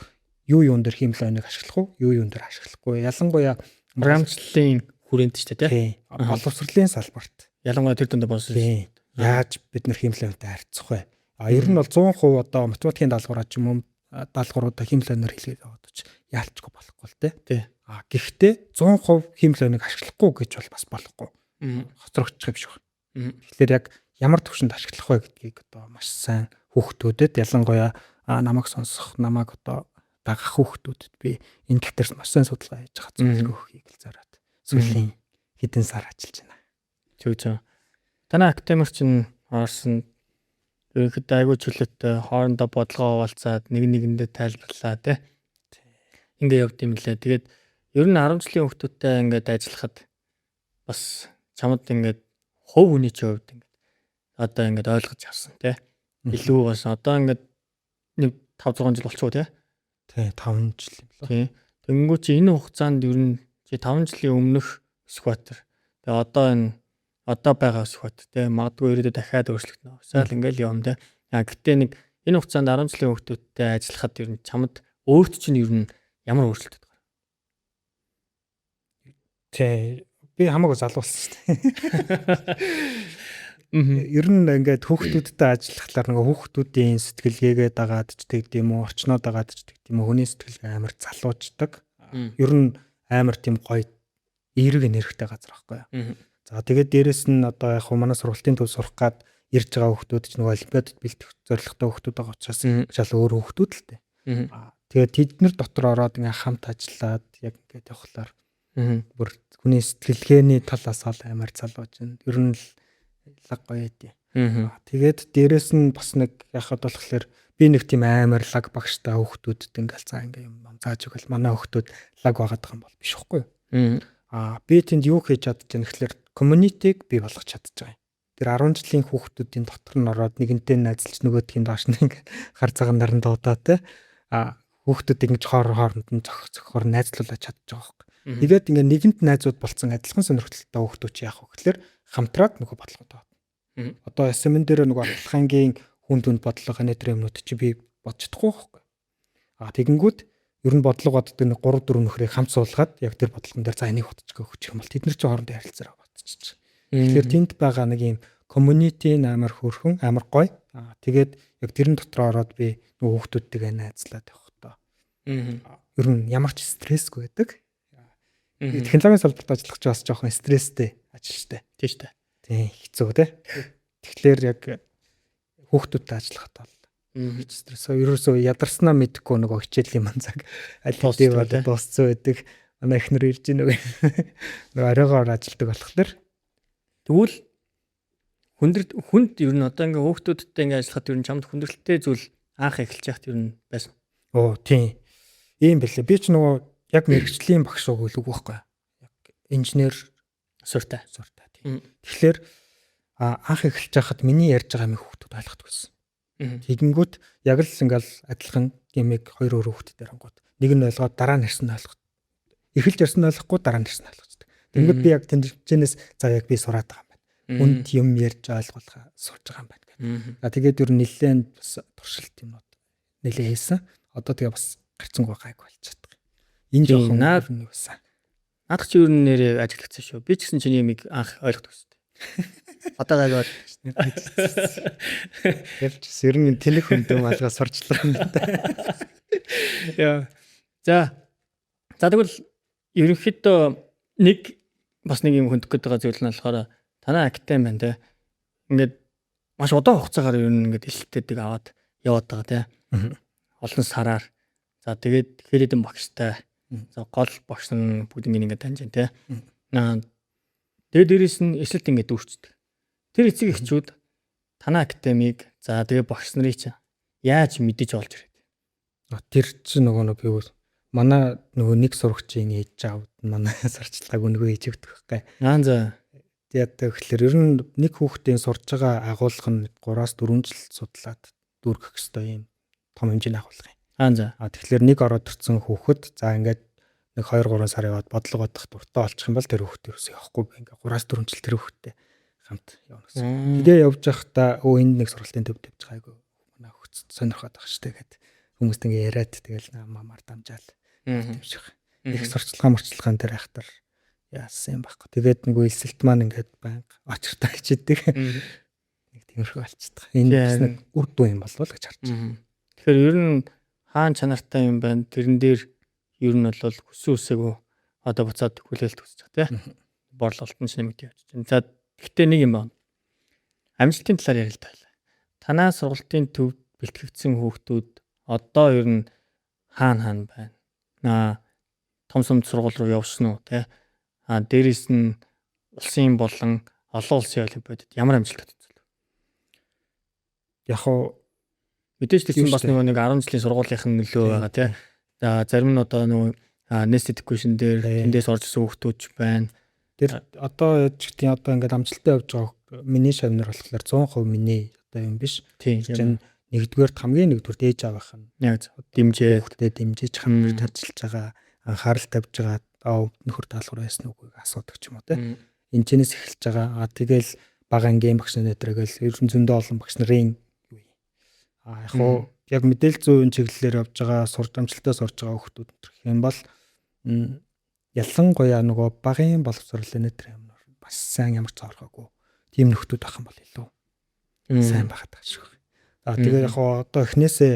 юу юун дээр хиймэл оюуныг ашиглах уу, юу юун дээр ашиглахгүй. Ялангуяа програмчлалын хүрээнд ч тий. Боловсролын салбарт. Ялангуяа тэр дундаа боловсрол. Яаж бид нэр хиймэл оюунтай харьцах вэ? Ер нь бол 100% одоо математикийн даалгавраа ч юм уу даалгавруудаа хиймэл оюунаар хийлгээд яваад ч яалчгүй болохгүй л тий. Гэхдээ 100% хиймэл оюуныг ашиглахгүй гэж бол бас болохгүй. Хоцрогдчих юм шиг байна. Тэгэхээр яг ямар төвшөнд ашиглах вэ гэдгийг одоо маш сайн хүүхдүүдэд, ялангуяа намайг сонсох, намайг одоо дагах хүүхдүүдэд би энэ тал дээр маш сайн судалгаа хийж байгаа зөвлөгөө өгөхийг л зориод сүүлийн хэдэн сар ажиллаж байна. Зөв зөв. Танай академик чинь орсон ерөнхийдөө айгүй чөлөөтэй, хоорондоо бодлогоо хуваалцаад, нэг нэгэндээ тайлбарлаа тий. Ингээ явд юм лээ. Тэгээд ер нь 10 жилийн хүүхдүүдтэй ингээд ажиллахад бас чамд ингээд хувь хүний чинь хувьд ингээд одоо ингээд ойлгож авсан тий. Илүү бас одоо ингээд нэг 5 6 жил болчихоо тий. Тий, 5 жил юм лээ. Тий. Тэнгүү чи энэ хугацаанд ер нь чи 5 жилийн өмнөх Сүхбаатар. Тэгээ одоо энэ одоо байгаа Сүхбаатар тий, магадгүй ирээдүйд дахиад өөрчлөгдөнө. Усаал ингээл явна тий. Гэтэ нэг энэ хугацаанд 10 жилийн хүүхдүүдтэй ажиллахад ер нь чамд өөрт чинь ер нь ямар өөрчлөлт гарав? Тий, би хамаагүй залуу болсон шүү дээ. Ер нь ингээд хүүхдүүдтэй ажиллахлаар нөгөө хүүхдүүдийн сэтгэлгээгээ дагаад ч тэгд юм уу, орчноо дагаад ч тэгд юм уу, хүний сэтгэлгээ амар залуучдаг. Ер нь амар тийм гоё эерэг энергитэй газар байхгүй юу. За тэгээд дээрэс нь одоо яг манай сургалтын төв сурах гад Ирж байгаа хүүхдүүд ч нөгөө олимпиадад бэлтгэх зорилготой хүүхдүүд байгаа учраас шал өөр хүүхдүүд л дээ. Тэгээд тэд нар дотор ороод ингээ хамт ажиллаад яг ингээд явхлаар бүр хүний сэтгэлгээний талаас ол амар залууж байна. Ер нь л лаг гоё ээ. Тэгээд дээрэс нь бас нэг яхад болохоор би нэг тийм амар лаг багштай хүүхдүүдэд ингээл за ингээ юм зааж өгөл манай хүүхдүүд лаг байгаад байгаа юм бол биш үхгүй юу. Би тэнд юу хийж чадчих вэ гэхэлэр community-г бий болгож чадчих байгаа юм. Тэр 10 жилийн хүүхдүүдийн дотор нь ороод нэгэнтэй найзалж, нөгөөдхийн доош нь ингээ хар цагаан наран дуудаа те. Хүүхдүүд ингэж хооронд нь зохих зохихоор найзлуулаад чадчих байгаа байхгүй. Тэгээд ингээ нэгэнт найзууд болцсон адилхан сонирхолтой хүүхдүүд чи яах вэ гэхэлэр хамтраад нөгөө бодлогод байна. Одоо SMN дээр нөгөө ахлах ангийн хүн түнд бодлого энэ төр юмнууд чи би бодож чадахгүй байхгүй. Тэгэнгүүт ер нь бодлого боддог нэг 3 4 нөхрийг хамт суулгаад яг тэр бодлогон дээр за энийг бодчих өгчих юм бол тэд нар чи хоорондоо ярилцаараа бодчих. Тэгэхээр тэнд байгаа нэг юм community амар хөөрхөн, амар гоё. Тэгээд яг тэрэн дотор ороод би нөгөө хүүхдүүдтэйгээ найзлаад явах тоо. Ер нь ямар ч стрессгүй байдаг. Технологийн салбарт ажиллах ч бас жоохон стресстэй ажил штэ. Тийм штэ. Тийм, хэцүү те. Тэгэхээр яг хүүхдүүдтэй ажиллахад бол стресс ерөөсөө ядарснаа мэдэхгүй нөгөө хичээлийн манзаг аль хэдийн бол дууссан байдаг. Манай эхнэр ирж гин нөгөө оройгоор ажилладаг болохоор. Тэгвэл хүндрэл хүнд ер нь одоо ингээ хүүхдүүдтэй ингээ ажиллахад ер нь чамд хүндрэлтэй зүйл анх эхэлж яхад ер нь байсан. Оо тийм. Ийм бэлээ. Би ч нөгөө яг мэрэгжлийн багш уу үгүй байхгүй. Яг инженер суртай. Суртай тийм. Тэгэхээр анх эхэлж байхад миний ярьж байгаа юм хүүхдүүд ойлгодог байсан. Тэгэнгүүт яг л ингээл адилхан гэмиг хоёр өөр хүүхд дээр ангууд нэг нь ойлгоод дараа нь ярьсан нь ойлгох. Эхэлж ярьсан нь ойлгохгүй, дараа нь ярьсан нь ойлгоцдог. Тэгэнгүүт би яг тэнцэнээс за яг би сураад байгаа юм байна. Хүнд юм ярьж ойлгуулах сурж байгаа юм байна гэдэг. Тэгээд ер нь нэлээд бас туршилт юмнууд нэлээд хийсэн. Одоо тэгээ бас гарцсангүй гайг болчиход. Энэ жоохон наад нэг байсан. Наадах чи ер нь нэрээ ажиглагдсан шүү. Би ч гэсэн чиний юмыг анх ойлгодог гэсэн. Одоо гайг бол. Ярьж ер нь тэнэг хүндэн малгай сурчлаа юм да. Яа. За. За, тэгвэл ерөнхийдөө нэг бас нэг юм хөндөх гээд байгаа зүйл нь болохоор танай академи байна те. Ингээд маш удаан хугацаагаар ер нь ингээд элсэлтүүдийг аваад яваад байгаа те. Олон сараар. За, тэгээд хэд хэдэн багштай. За, гол багш нар бүгднийг ингээд таньж байна те. Тэгээд дээрэс нь элсэлт ингээд дүүрчдэг. Тэр эцэг эхчүүд танай академиг, за тэгээ багш нарыг чи яаж мэдэж олж ирээд? Тэр чинь нөгөө нэг юу, манай нөгөө нэг сурагчийн ээж аавд манай сурчлагыг нөгөө хийж өгдөг байхгүй. Аа за. Яг тэгэхээр ер нь нэг хүүхдийн сурж байгаа агуулга нь 3-аас 4 жил судлаад дүүргэх ёстой юм том хэмжээний агуулга юм. Аа за. Тэгэхээр нэг ороод ирсэн хүүхэд за ингээд нэг 2 3 сар яваад бодлого бодох дуртай болчих юм бол тэр хүүхэд ерөөсөө явахгүй, ингээд 3-аас 4 жил тэр хүүхэдтэй хамт явна гэсэн. Тэгээ явж байхдаа өө энд нэг сургалтын төв тавьж байгаа, айгу манай хүүхд сонирхоод байгаа штэ гэд хүмүүст ингээ яриад тэгэл намаар дамжаал тавьчих. Их сурчлагаа морчлагаан дээр айхтар яасан юм байхгүй. Тэгээд нөгөө элсэлт маань ингээд байнга очиртай хичээдэг. Нэг тиймэрхүү болчихдог. Энэ бас нэг үр дүн юм болов уу гэж харж байна. Тэгэхээр ер нь хаан чанартай юм байна. Тэрэн дээр ер нь бол хүссэн үсээгүй одоо буцаад хүлээлт хүсэж байгаа тийм. Борлуулалт нь нэмэгдэж явж байна. За, гэхдээ нэг юм байна. Амжилтын талаар ярил л та. Танаа сургалтын төвд бэлтгэгдсэн хүүхдүүд одоо ер нь хаана хаана байна? Том сумд сургууль руу явсан уу те? Дээрэс нь улсын болон олон улсын олимпиадад ямар амжилт татсан? Яг уу мэдээж тэр чинь бас нөгөө нэг 10 жилийн сургуулийнх нь нөлөө байгаа те. За, зарим нь одоо нөгөө nested equation дээр тэндээс орж ирсэн хүүхдүүд ч байна. Тэр одоо яаж гэдэг, одоо ингээд амжилттай явж байгаа миний шавнар болохоор 100% миний одоо юм биш. Тийм. Нэгдүгээрт, хамгийн нэгдүгээрт ээж аавынх нь яг дэмжээ хүүхдэд дэмжиж хамтарч ажиллаж байгаа, анхаарал тавьж байгаа, нөхөр даалгавар байсан үгийг асуудаг ч юм уу те. Энэ чэнэс эхэлж байгаа. Тэгэл бага ангийн багш нар өдрөөгөл ер нь зөндөө олон багш нарын юу юм. Яг уу яг мэдээлэл зүйн чиглэлээр явж байгаа, сурч амжилттай сурж байгаа хүүхдүүд гэх юм бол ялангуяа нөгөө багын боловсрол энэ төр юм бас сайн ямар ч зоргоогүй тийм нөхдүүд байх юм бол илүү сайн байхад байгаа шүү. За, тэгээ яг одоо эхнээсээ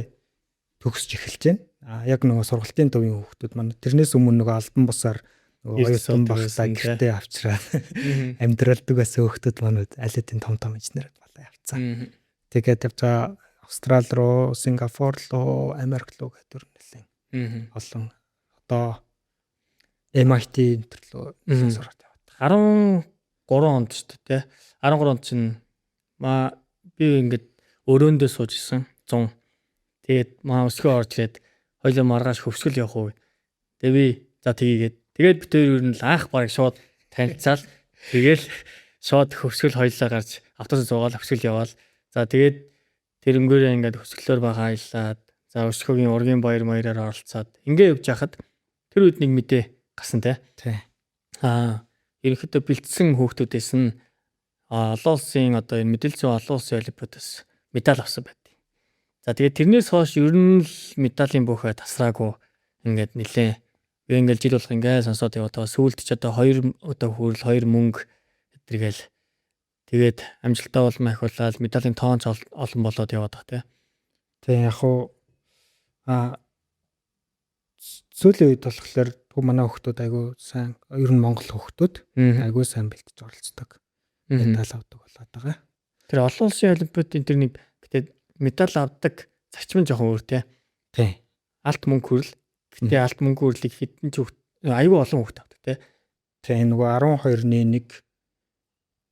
төгсөж эхэлж байна. Яг нөгөө сургалтын төвийн хүүхдүүд маань тэрнээс өмнө нөгөө албан бусаар нөгөө оюутан багтаа гэртээ авчраад амьдралдаг байсан хүүхдүүд маань аль хэдийн том том инженерүүд болоо сургуулаа явцсан. Тэгээд явж байгаа Австрал руу, Сингапур руу, Америк руу гэдэг нэлээд олон одоо MIT энэ төр лөө сураад яваад. 13 онд шүү дээ, тэ. 13 онд чинь би ингээд өрөөндөө сууж исэн 100. Тэгээд маа өсгөө орж ирээд хоёлоо маргааш хөвсгөл явах уу. Тэгээ би за тгийгээд тэгээд бид хоёр ер нь л анх бараг шууд танилцаал, тэгэл шууд хөвсгөл хоёлоо гарч автобус суугаад хөвсгөл яваал. За, тэгээд тэрнгүүрээ ингээд хөвсгөлөөр бага аялаад, за, өсгөөгийн ургийн баяр маяраар оролцоод ингээ явж хахад тэр үед нэг мэдээ гарсан, те. Тий. Ерөнхийдөө бэлдсэн хүүхдүүдээс нь олон улсын одоо энэ мэдээлэл зүйн олон улсын олимпиадаас медаль авсан байт. За, тэгээд тэрнээс хойш ер нь л медалийн бүхэ тасраагүй ингээд нилээн би ингээд жил болох ингээд сонсоод яваад байгаа. Сүүлд ч одоо хоёр одоо хүрэл хоёр мөнгө гэтэргээл тэгээд амжилттай бол махиулаад медалийн тоонч олон болоод яваад байгаа, тий. Тэг яг уу сүүлийн үед болохоор манай хүүхдүүд айгүй сайн, ер нь Монгол хүүхдүүд айгүй сайн бэлтэж оролцдог. Медаль авдаг болоод байгаа. Тэр олон улсын олимпиадын тэр нэг гэтээ медаль авдаг зарчим нь жоохон өөр, тий. Тий. Алт мөнгө хүрэл. Гэтээ алт мөнгө хүрлийг хэдэн ч хүүхд, айгүй олон хүүхд авдаг, тий. Тий, нөгөө 12-ны 1,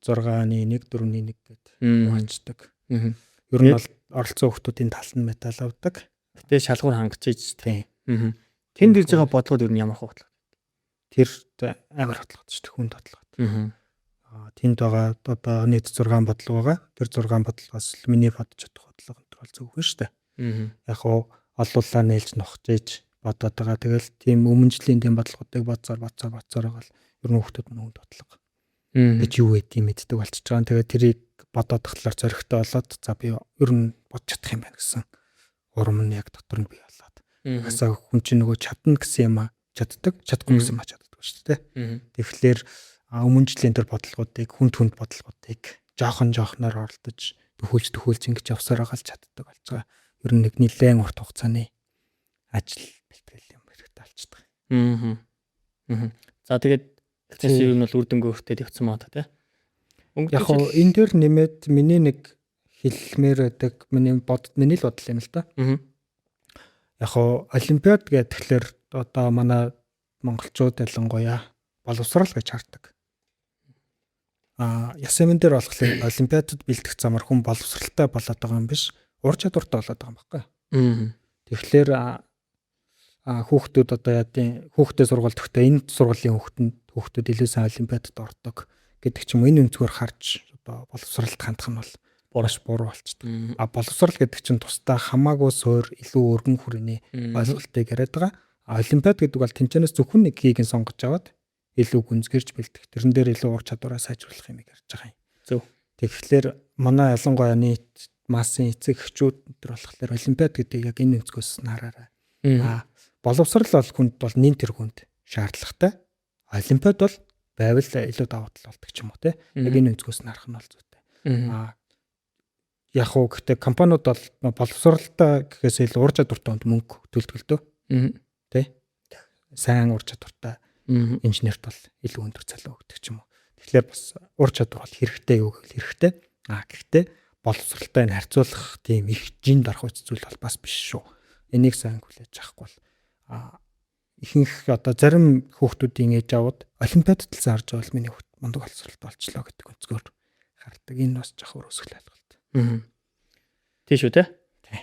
6-ны 1, 4-ны 1 гэдэг хуваачдаг. Ер нь бол оролцсон хүүхдүүдийн талд нь медаль авдаг. Гэтээ шалгуур хангаж ийж. Тий. Тэнд ирж байгаа бодлогод ер нь ямар бодлого? Тэр амар бодлогод шүү дээ, хүн бодлогод. Тэнд байгаа одоо нийт 6 бодлого байгаа. Тэр 6 бодлогоос л миний бодож чадах бодлого энэ бол зөвхөн шүү дээ. Яг уу олуулаа нээлж нухаж ээж бодоод байгаа. Тэгэл тийм өмнө жилийн тийм бодлогоодыг бодсоор бодсоор бодсоор байгаа л ер нь хүүхдүүд нь хүнд бодлого гэж юу гэдгийг мэддэг болчихж байгаа. Тэгээд тэрийг бодоод тахлаар зоригтой болоод, за, би ер нь бодож чадах юм байна гэсэн урам нь яг дотор нь бий болоод. Хасаа хүн чинь нөгөө чадна гэсэн юм а чаддаг, чадахгүй гэсэн юм а чаддаг шүү дээ. Тэгэхээр өмнө жилийн тэр бодлогоодыг, хүнд хүнд бодлогоодыг жоохон жоохноор оролдож төхөөлж төхөөлж ингэж явсаар байгаа л чаддаг болж байгаа. Ер нь нэг нэлээд урт хугацааны ажил бэлтгэл юм хэрэгтэй болчихдог. За, тэгээд эхнээс ер нь бол үр дүнгээ өртөөд явцсан маа та, тий. Яг хоо энэ дээр нэмээд миний нэг хэлмээр байдаг, миний бод, миний л бодол юм л да. Яг хоо олимпиад гэхээр одоо манай монголчууд ялангуяа боловсрал гэж хардаг. Ясамын дээр болохоор олимпиадад бэлтгэх замаар хүн боловсралтай болоод байгаа юм биш, ур чадвартай болоод байгаа юм баггүй. Тэгэхээр хүүхдүүд одоо яадын хүүхдээ сургууль төгтөө энэ сургуулийн хүүхдүүд илүү сайн олимпиадад ордог гэдэг ч юм уу, энэ өнцгөр харж одоо боловсралд хандах нь бол маш буруу болчдөг. Боловсрал гэдэг чинь тусдаа хамаагүй суур, илүү өргөн хүрээний ойлголтыг яриад байгаа. Олимпиад гэдэг бол тэнцэнээс зөвхөн нэг хийг нь сонгож аваад илүү гүнзгийрч бэлдэх. Тэрэн дээр илүү ур чадвараа сайжруулах юм ярьж байгаа юм. Зөв. Тэгэхээр манай ялангуяа нийт массын эцэг эхчүүд энэ болохоор олимпиад гэдэг яг энэ өнцгөөс нь хараарай. Боловсрал бол хүнд бол нин тэр хүнд шаардлагатай. Олимпиад бол байвал илүү давуу тал болдог ч юм уу, те. Яг энэ өнцгөөс нь харах нь бол зүйтэй. Яг уу гэхдээ компаниуд бол боловсралтай гэхээс илүү ур чадвартай хүнд мөнгө төлдөг л дөө. Тэ? Сайн ур чадвартай инженерт бол илүү өндөр цалин өгдөг ч юм уу. Тэгэхээр бас ур чадвар бол хэрэгтэй юу гэвэл хэрэгтэй. Гэхдээ боловсралтай энэ харьцуулах тийм их жин дарах үс зүйл бол бас биш шүү. Энийг сайн хүлээж авахгүй бол ихэнх одоо зарим хүүхдүүдийн ээж аавууд олимпиадад л зарж байгаа бол миний хүүхд мундаг боловсралтай болчлоо гэдэг өнцгөр хардаг. Энэ бас жоох өрөөсгөл ойлголт. Тийм шүү, те. Тий.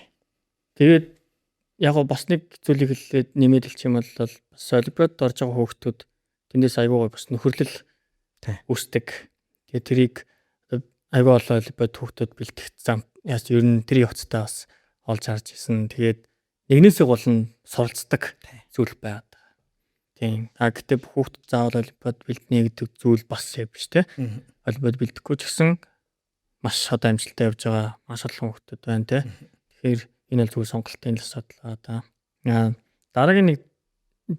Тэгээд яг гоо бас нэг зүйлийг хэлээд нэмээд хэлчих юм бол бас олимпиадад орж байгаа хүүхдүүд тэндээс айгүй гой бас нөхөрлөл үүсдэг. Тэгээд тэрийг айгүй олон олимпиад хүүхдүүд бэлтгэх зам яаж ер нь тэр явцтай бас олж харж исэн. Тэгээд нэгнээсээ гол нь суралцдаг зүйл байгаад байгаа. Тийм. Гэтэ бүх хүүхд заавал олимпиад бэлдэнэ гэдэг зүйл бас яг биш, те. Олимпиад бэлдэхгүй ч гэсэн маш одоо амжилттай явж байгаа маш олон хүүхдүүд байна, те. Тэгэхээр энэ бол зүгээр сонголтын л асуудал байгаа да. Дараагийн нэг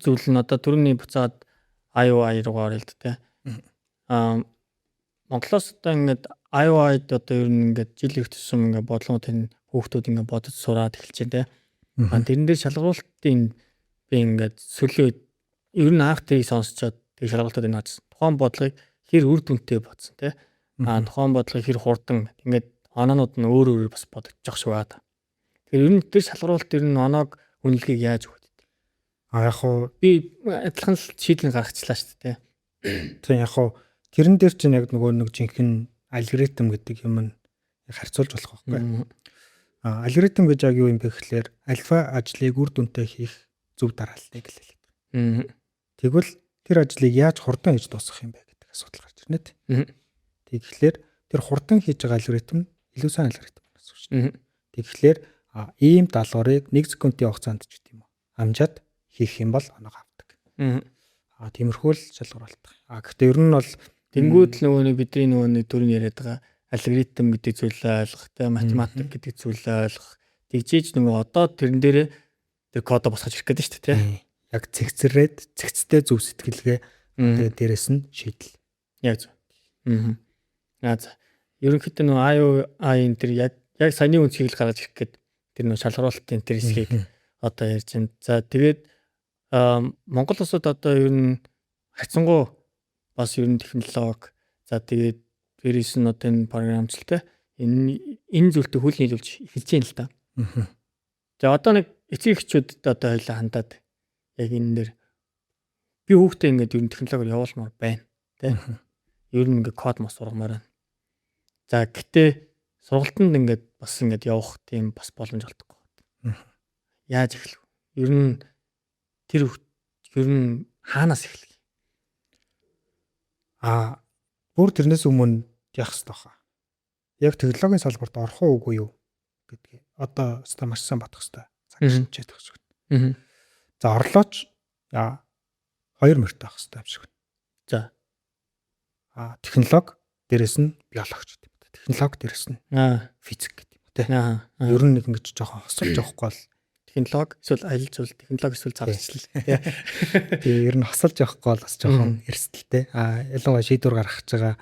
зүйл нь одоо түрүүний буцаад IOI руугаа орё л да, те. Монголоос одоо ингээд IOI-д одоо ер нь ингээд жил их тусам ингээд бодлогод энэ хүүхдүүд ингээд бодож сураад эхэлж байна, те. Тэрэн дээр шалгаруулалтын би ингээд сүүлийн үед ер нь анх тэрийг сонсчоод тэг шалгаруултад энэ хаасан. Тухайн бодлогыг хэр үр дүнтэй бодсон, те. Тухайн бодлогыг хэр хурдан ингээд Оноонууд нь өөр өөрөөр бас бодогдчих шиг байна. Тэгэхээр ер нь тэр шалгаруулалт ер нь оноог үнэлгээг яаж өгöd? А яг хуу би адилхан л шийдэл гаргачлаа шүү дээ. Тийм, яг хуу тэрэн дээр чинь яг нөгөө нэг жинхэнэ алгоритм гэдэг юм нь харьцуулж болох байхгүй. А алгоритм гэж яг юу юм бэ гэхлээр альфа ажлыг үр дүнтэй хийх зөв дарааллыг л хэлдэг. Тэгвэл тэр ажлыг яаж хурдан хийж дуусгах юм бэ гэдэг асуудал гарч ирнэ. Тэгэхээр тэр хурдан хийж байгаа алгоритм нь илүү сайн алгоритм гэсэн үг шүү дээ. Тэгэхээр ийм даалгаврыг 1 секундын хугацаанд ч гэдэм үү амжаад хийх юм бол оноог авдаг. А тиймэрхүү л шалгаруулалт. А гэхдээ ер нь бол тэнгүүд л нөгөө нэг бидний нөгөө нэг түрүүн яриад байгаа алгоритм гэдэг зүйлээ ойлгох, тэ математик гэдэг зүйлээ ойлгох. Тэгжээж нөгөө одоо тэрэн дээрээ тэр кодо босгож ирэх гэдэг шүү дээ, тэ. Яг цэгцрээд цэгцтэй зөв сэтгэлгээ, тэгээ дээрэс нь шийдэл. Яг зөв. Аа за. Ерөнхийдөө нөгөө IOI энэ тэр яг саяны үнцгийг л гаргаж ирэх гээд тэр нөгөө шалгаруулалтын тэр хэсгийг одоо ярьж байна. За, тэгээд Монгол улсад одоо ер нь хайцсангуу бас ер нь технологи, за, тэгээд дээрээс нь одоо энэ програмчлалтай энэ зүйлтэй хөл нийлүүлж эхэлж байна л та. За, одоо нэг эцэг эхчүүдэд одоо хоёлаа хандаад яг энэ дээр би хүүхдээ ингээд ер нь технологиор явуулмаар байна, тэ. Ер нь ингээд код мос сургамаар байна. За, гэтээ сургалтанд ингээд бас ингээд явах тийм бас боломж олдохгүй. Яаж эхлэх вэ? Ер нь тэр ер нь хаанаас эхлэх? А бүр тэрнээс өмнө яах хэрэгтэй хаа. Яг технологийн салбарт орох уу, үгүй юу гэдгийг одоо өстой маш сайн бодох хэрэгтэй. Цаг шинжээд байх шиг. За, орлооч хоёр мөртэй байх хэрэгтэй юм шиг. За. А технологи, дээрэс нь биологч гэдэг юм. Технологи, дээрэс нь физик гэдэг юм те. Ер нь нэг ингэж жоохон хосолж явахгүй бол технологи эсвэл аялал жуулчлал, технологи эсвэл загварчлал. Тэгээ ер нь хосолж явахгүй бол бас жоохон эрсдэлтэй. А ялангуяа шийдвэр гаргах гэж байгаа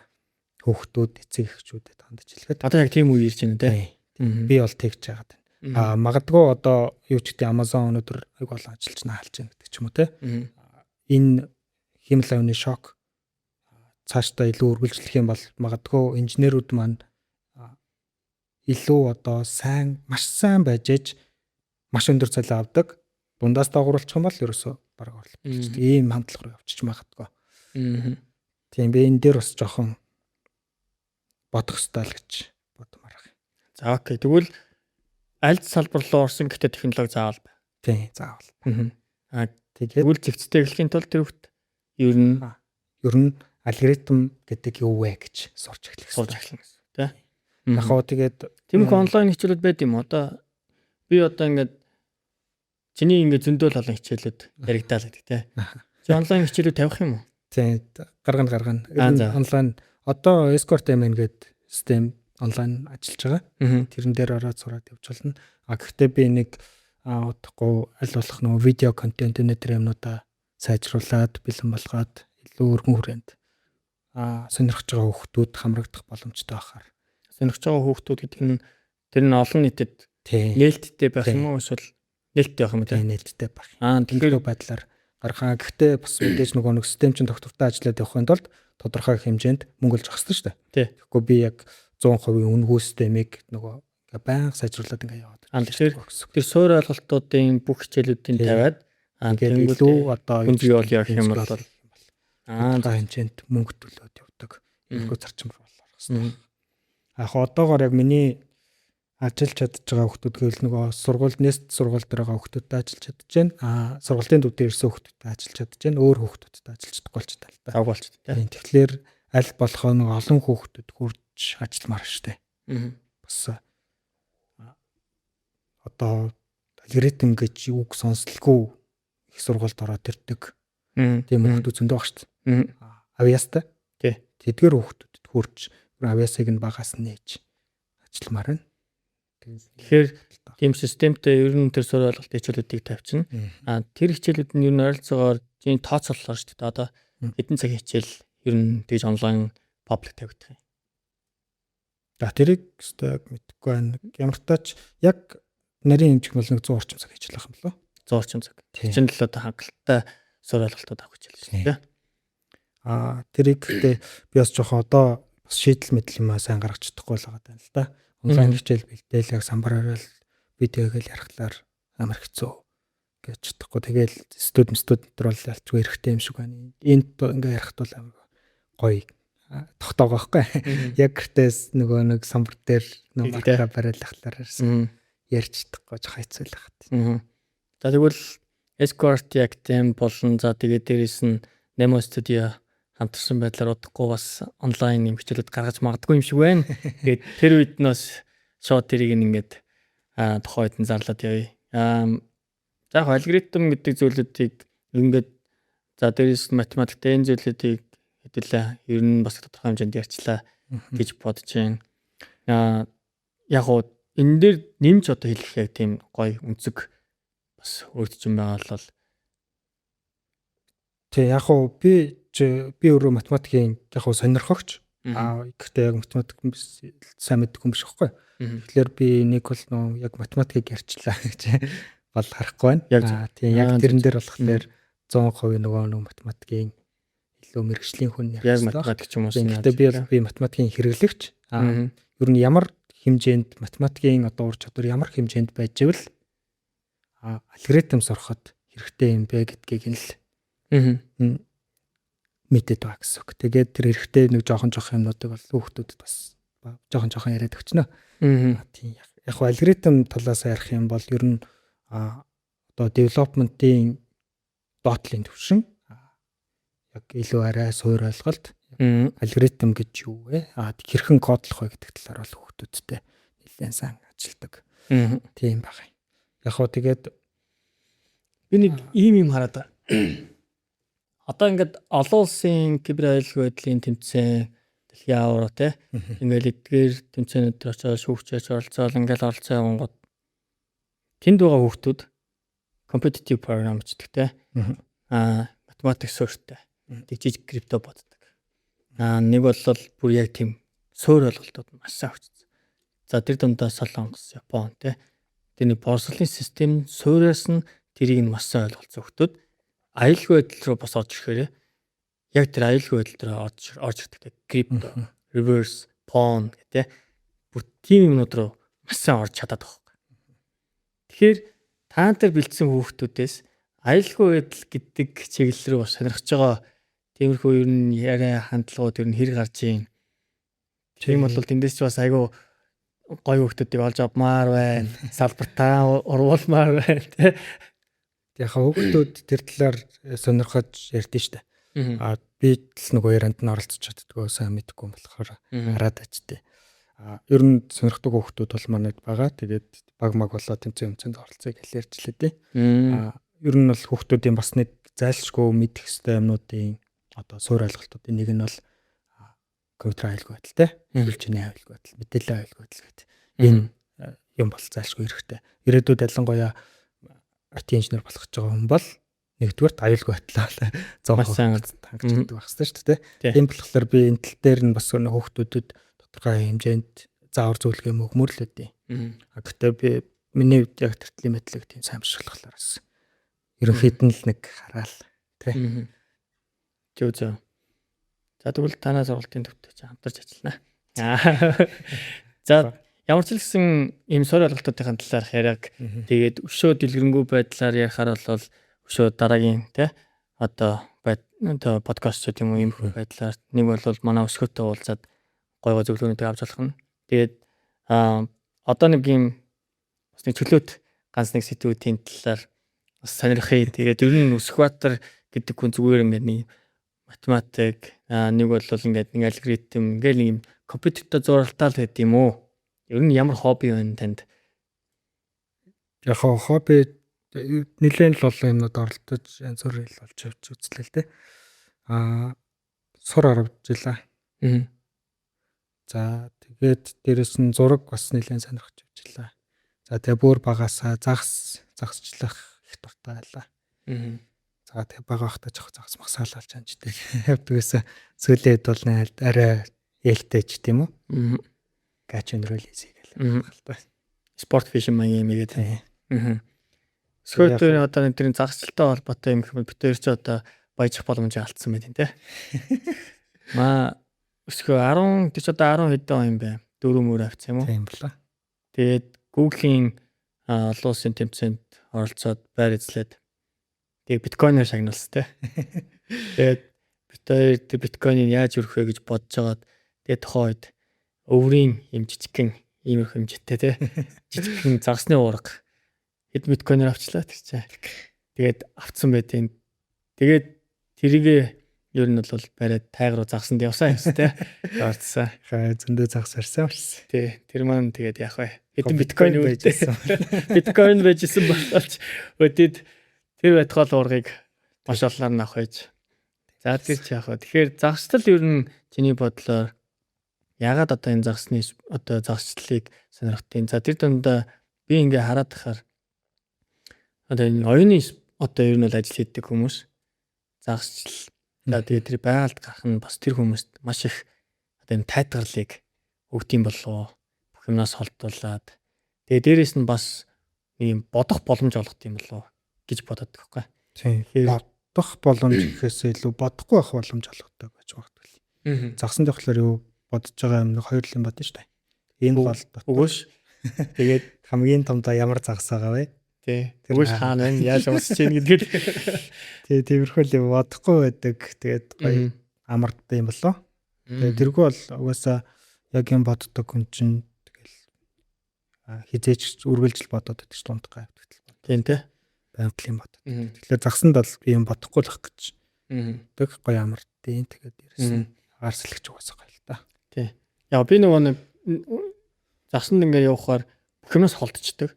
хүүхдүүд, эцэг эхчүүдэд хандаж хэлэхэд одоо яг тийм үе ирж байна, те. Би бол тэгж яагаад байна. А магадгүй одоо юу ч гэдэг Amazon өнөөдөр айг олон ажилч хаалж байна гэдэг ч юм уу, те. Энэ хиймэл оюуны шок цаашдаа илүү үргэлжлэх юм бол магадгүй инженерүүд маань илүү одоо сайн, маш сайн байж ээж маш өндөр цалин авдаг. Дундаас доогуурлчих юм бол ерөөсөө бараг орлого болчихдог. Ийм хандлага руу явчих магадгүй. Тийм, би энэ дээр бас жоохон бодох ёстой л гэж бодмоор байна. За, okay. Тэгвэл аль салбар руу орсон гэхдээ технологи заавал бай. Тийм, заавал. Аа Тэгээд тэгвэл зэгцтэй эхлэхийн тулд тэр хүүхд ер нь ер нь алгоритм гэдэг юу вэ гэж сурч эхлэх сурч хэрэгтэй. эхлэнэ гэсэн, тий. Яг хоо тэгээд Тиймэрхүү онлайн хичээлүүд байд юм. Одоо би одоо ингээд чиний ингээд зөндөөл олон хичээлүүд яригдаал гэдэг, тий. Чи онлайн хичээлүүд тавих юм уу? Тийм, гаргана, гаргана. Аа, Ер нь за. онлайн одоо Escort MN гэдэг систем онлайн ажиллаж байгаа. Тэрэн дээр ороод сураад явж болно. А гэхдээ би нэг удахгүй аль болох нөгөө видео контент энэ төр юмнуудаа сайжруулад, бэлэн болгоод илүү өргөн хүрээнд сонирхож байгаа хүүхдүүд хамрагдах боломжтой байхаар. Сонирхож байгаа хүүхдүүд гэдэг нь тэр нь олон нийтэд нээлттэй байх юм уу, эсвэл нээлттэй байх юм уу, тий? Тийм, нээлттэй байх. Аа, тэгэхээр Тэгэхээр байдлаар гаргах. Гэхдээ бас мэдээж нөгөө нэг систем чинь тогтвортой ажиллаад явахын тулд тодорхой хэмжээнд мөнгө олж авах хэрэгтэй шүү дээ. Тэгэхгүй би яг 100% үнэгүй системийг нөгөө ингээ байнга сайжруулад ингээ яваад Аа, тэгэхээр гэсэн. тэр суурь ойлголтуудын бүх хичээлүүдийн Тийм. тавиад Тэгээд тэнгүүд илүү одоо гүнзгий олё гэх юм гүнзгий бол олё тодорхой хэмжээнд мөнгө төлөөд явдаг. Иймэрхүү зарчим руу орох хэрэгтэй. Яг одоогоор яг миний ажиллаж чадж байгаа хүүхдүүд гэвэл нөгөө сургуульд, нэст сургууль дээр байгаа хүүхдүүдтэй ажиллаж чадж байна. Аа, сургуулийн төв дээр ирсэн хүүхдүүдтэй ажиллаж чадж байна. Өөр хүүхдүүдтэй ажиллаж чадахгүй болчихсон л та. Завг болчихсон, тий. Тийм, тэгэхээр аль болохоор нэг олон хүүхдүүд хурж ажилламаар штэ. Бас одоо алгоритм гэж үг сонслгүй их сургуульд ороод ирдэг. Тийм хүүхдүүд зөндөө баг штэ. Авьяастай. Тий. Тэдгээр хүүхдүүдэд хурж, авьяасыг нь багаас нь нээж ажилламаар байна. Тэгэхээр тийм системтэй ер нь тэр суурь ойлголт хичээлүүдийг тавьчихна. А тэр хичээлүүд нь ер нь ойролцоогоор чинь тооцооллоо шүү дээ. Одоо хэдэн цагийн хичээл ер нь тэгж онлайн public тавигдах юм? За, тэрийг өстой мэдэхгүй байна. Ямар ч тач яг нарийн хэмжих бол нэг 100 орчим цаг хичээл байх юм болоо. 100 орчим цаг. Тийм. Чин л одоо хангалттай суурь ойлголтууд авах хичээл шүү дээ. Аа, тэрийг гэхдээ би бас жоохон одоо бас шийдэл мэдл юм аа сайн гаргаж чадахгүй л байгаа даа л да. Онлайн хичээл бэлдээл яг самбар орол видео гэл ярихлаар амар хэцүү гэж чадахгүй. Тэгэл студент төр бол ялчгүй эрэхтэй юм шиг байна. Энд ингээ ярихт бол амар гоё тогтоогоо байхгүй. Яг гэртээс нөгөө нэг самбар дээр нөгөө марка бариалахлаар ярьж чадахгүй жоох хэцүү л хат. За, тэгвэл Escort яг тийм болон за, тэгээд дээрэс нь Nemo Studio хамтарсан байдлаар удахгүй бас онлайн юм хичээлүүд гаргаж магадгүй юм шиг байна. Тэгээд тэр үед нь бас шууд тэрийг ингээд тухайн үед нь зарлаад явъя. За, яг алгоритм гэдэг зүйлүүдийг ингээд, за, дээрэс нь математиктэй энэ зүйлүүдийг хэдүүлээ ер нь бас тодорхой хэмжээнд ярьчлаа гэж бодож байна. Яг уу энэ дээр нэмж одоо хэлэх яг тийм гоё өнцөг бас өөрчилж байгаа бол Тий, яг уу би өөрөө математикийн яг уу сонирхогч. Гэхдээ яг математик сайн мэддэг хүн биш байхгүй. Тэгэхээр би нэг бол нөө яг математикийг ярьчлаа гэж бол харахгүй байна. Тийм, яг тэрэн дээр болохоор 100% нөгөө нэг математикийн илүү мэргэжлийн хүн ярих. Яг математик ч юм уу. Гэхдээ би математикийн хэрэглэгч. Ер нь ямар хэмжээнд математикийн одоо ур чадвар ямар хэмжээнд байж ивэл алгоритм сурахад хэрэгтэй юм бэ гэдгийг нь л мэдээд байгаа гэсэн үг. Тэгээд тэр хэрэгтэй нэг жоохон жоохон юмнуудыг бол хүүхдүүдэд бас жоохон жоохон яриад өгчнө. Тийм, яг гоо алгоритм талаас ярих юм бол ер нь одоо development-ийн доотлын түвшин яг илүү арай суур ойлголт, алгоритм гэж юу вэ? Хэрхэн кодлох вэ гэдэг талаар бол хүүхдүүдтэй нэлээд сайн ажилдаг. Тийм байна. Яг хоо тэгээд би нэг ийм юм хараад байгаа. Одоо ингээд олон улсын кибер аюулгүй байдлын тэмцээн, дэлхийн аварга те, ингээл эдгээр тэмцээнүүд төр очоод шүүгчээч оролцоол, ингээл оролцоо явангууд тэнд байгаа хүүхдүүд competitive program бичдэг те, математик суурьтай, тэг жижиг крипто боддог. Нэг бол бүр яг тийм суур ойлголтууд маш сайн өгчсөн. За, тэр дундаа Солонгос, Япон те, тэрний боловсролын систем сууриас нь тэрийг нь маш сайн ойлголцсон хүүхдүүд аюулгүй байдал руу бас орж ирэхээр яг тэр аюулгүй байдал руу орж ирдэг. Крипто, reverse, pwn гэх бүр тийм юмнууд руу маш сайн орж чадаад байгаа байхгүй. Тэгэхээр та нар бэлдсэн хүүхдүүдээс аюулгүй байдал гэдэг чиглэл рүү бас сонирхож байгаа тиймэрхүү ер нь яриа хандлагууд ер нь хэр гарч ийн. Тийм бол тэндээс ч бас айгүй гоё хүүхдүүдийг олж авмаар байна. Салбартаа уруулмаар байна тий. Яг хүүхдүүд тэр талаар сонирхож ярьдэн штэ. Би л нөгөө ярианд нь оролцож чаддгүй, сайн мэдэхгүй болохоор хараад ажтэй. Ер нь сонирхдаг хүүхдүүд бол манайд байгаа. Тэгээд баг маг болоо тэмцээн өмцөнд оролцъё гэж ярьж лээ дээ. Ер нь бол хүүхдүүдийн бас нэг зайлшгүй мэдэх ёстой юмнуудын одоо суур ойлголтуудын нэг нь бол компьютер аюулгүй байдал те, үйлчилгээний аюулгүй байдал, мэдээллийн аюулгүй байдал гэдэг энэ юм бол зайлшгүй хэрэгтэй. Ирээдүйд ялангуяа IT инженер болох гэж байгаа хүн бол нэгдүгээрт аюулгүй байдлаа 100% сайн хангаж чаддаг байх хэрэгтэй шүү дээ. Тийм болохоор би энэ тал дээр нь бас хүүхдүүдэд тодорхой хэмжээнд заавар зөвлөгөө өгмөр л өгдөө. Гэхдээ би миний хувьд яг тэр төрлийн мэдлэг тийм сайн биш болохоор бас ерөнхийд нь л нэг хараал тий. Зөв зөв. За, тэгвэл танаа сургалтын төвтэй чи хамтарч ажиллана. За, ямар ч л гэсэн ийм суурь ойлголтуудын талаарх яриаг тэгээд өшөө дэлгэрэнгүй байдлаар ярихаар бол өшөө дараагийн тий одоо одоо подкаст ч юм уу ийм байдлаар нэг бол манай өсгөөтэй уулзаад гой гой зөвлөгөөнүүдийг авч болох нь. Тэгээд одоо нэг ийм бас нэг чөлөөт ганц нэг сэдвүүдийн талаар бас сонирхъя. Тэгээд ер нь Өсгбаатар гэдэг хүн зүгээр ингээд нэг математик, нэг бол ингээд нэг алгоритм, ингээд нэг юм компьютертэй зуралтаа л байд юм уу? Ер нь ямар хобби байна танд? Яг хобби нэлээд л олон юмнууд оролдож янз бүрийн л болж явж үзлээ л дээ. Сур 10 жилаа. За, тэгээд дээрэс нь зураг бас нэлээд сонирхож явж илаа. За, тэгээ бүр багасаа загасчлах их дуртай байлаа. За, тэгээ бага байхдаа жоох загас магсаалал чанждаг явдаг байсан. Сүүлийн үед бол арай ээлтэй ч тийм үү? Catch and release гэл л та. Sport fishing маяг юм игээд. Өсгөөдөр одоо нэг тэрийн загасчлалтай холбоотой юм их бит хоёр ч одоо баяжих боломжийг алдсан байт юм те. Маа өсгөө 10 тэр ч одоо 10 хэдэн он юм бэ? 4 мөр авсан юм уу? Тийм бла. Тэгээд Google-ийн олон улсын тэмцээнд оролцоод байр эзлээд тэгээд биткойноор шагналсан те. Тэгээд бид хоёр тэр биткойныг яаж өрөх вэ гэж бодож байгаад тэгээд тухайн үед өврийн юм жижигхэн иймэрхүү хэмжээтэй те. Жижигхэн загасны уурга хэд биткойноор авчлаа тэр чинь. Тэгээд авцсан байдیں۔ Тэгээд тэрийгэ ер нь бол бариад тайг руу загсанд явсан юмс те. Орцсон. Хаа зөндөө загас арсан байсан. Тий. Тэр маань тэгээд яах вэ? Хэдэн биткойн байжсэн. Биткойн байжсэн бололч өдөд тэр байтугай уургыг маш олноор нь авах байж. За тэр чи яах вэ? Тэгэхээр загасчлал ер нь чиний бодлоор ягаад одоо энэ загасны одоо загасчлалыг сонирхтیں۔ За тэр дундаа би ингээ хараад тахаар одоо энэ оюуны одоо ер нь бол ажил хийдэг хүмүүс загасчлал за тэгээд тэр байгальд гарах нь бас тэр хүмүүст маш их одоо энэ тайтгарлыг өгд юм болов бүх юмнаас холдуулаад тэгээд дээрэс нь бас нэг юм бодох боломж олгох юм болов гэж бодоод байгаа байхгүй. Тийм. Бодох боломж гэхээс илүү бодохгүй байх боломж олгодог гэж магадгүй. Загсан болохоор юу бодож байгаа юм нэг хоёр л юм бодно шүү дээ. Энэ гол өгөөш. Тэгээд хамгийн томдоо ямар загас байгаа вэ? Тий. Өгөөш хаана байна? Яаж унсаж чинь гэдгээр. Тий, тиймэрхүү л юм бодохгүй байдаг. Тэгээд гоё амардсан юм болоо. Тэгээд тэргүй бол угаасаа яг юм боддог хүн чинь тэгэл хизээч үргэлжил бодоод байдаг ч дундгаа явдаг. Тийм тий. Байнга юм бодод. Тэгэхээр загсанд бол би юм бодохгүй л ах гэж. Тэг гоё амардیں۔ Тэгээд дээрэс нь агаар сэлгэж угаасаа гоё л та. Тий. Яг би нөгөө нэг загсанд ингээ явахаар бүх юмнаас холдчихдаг.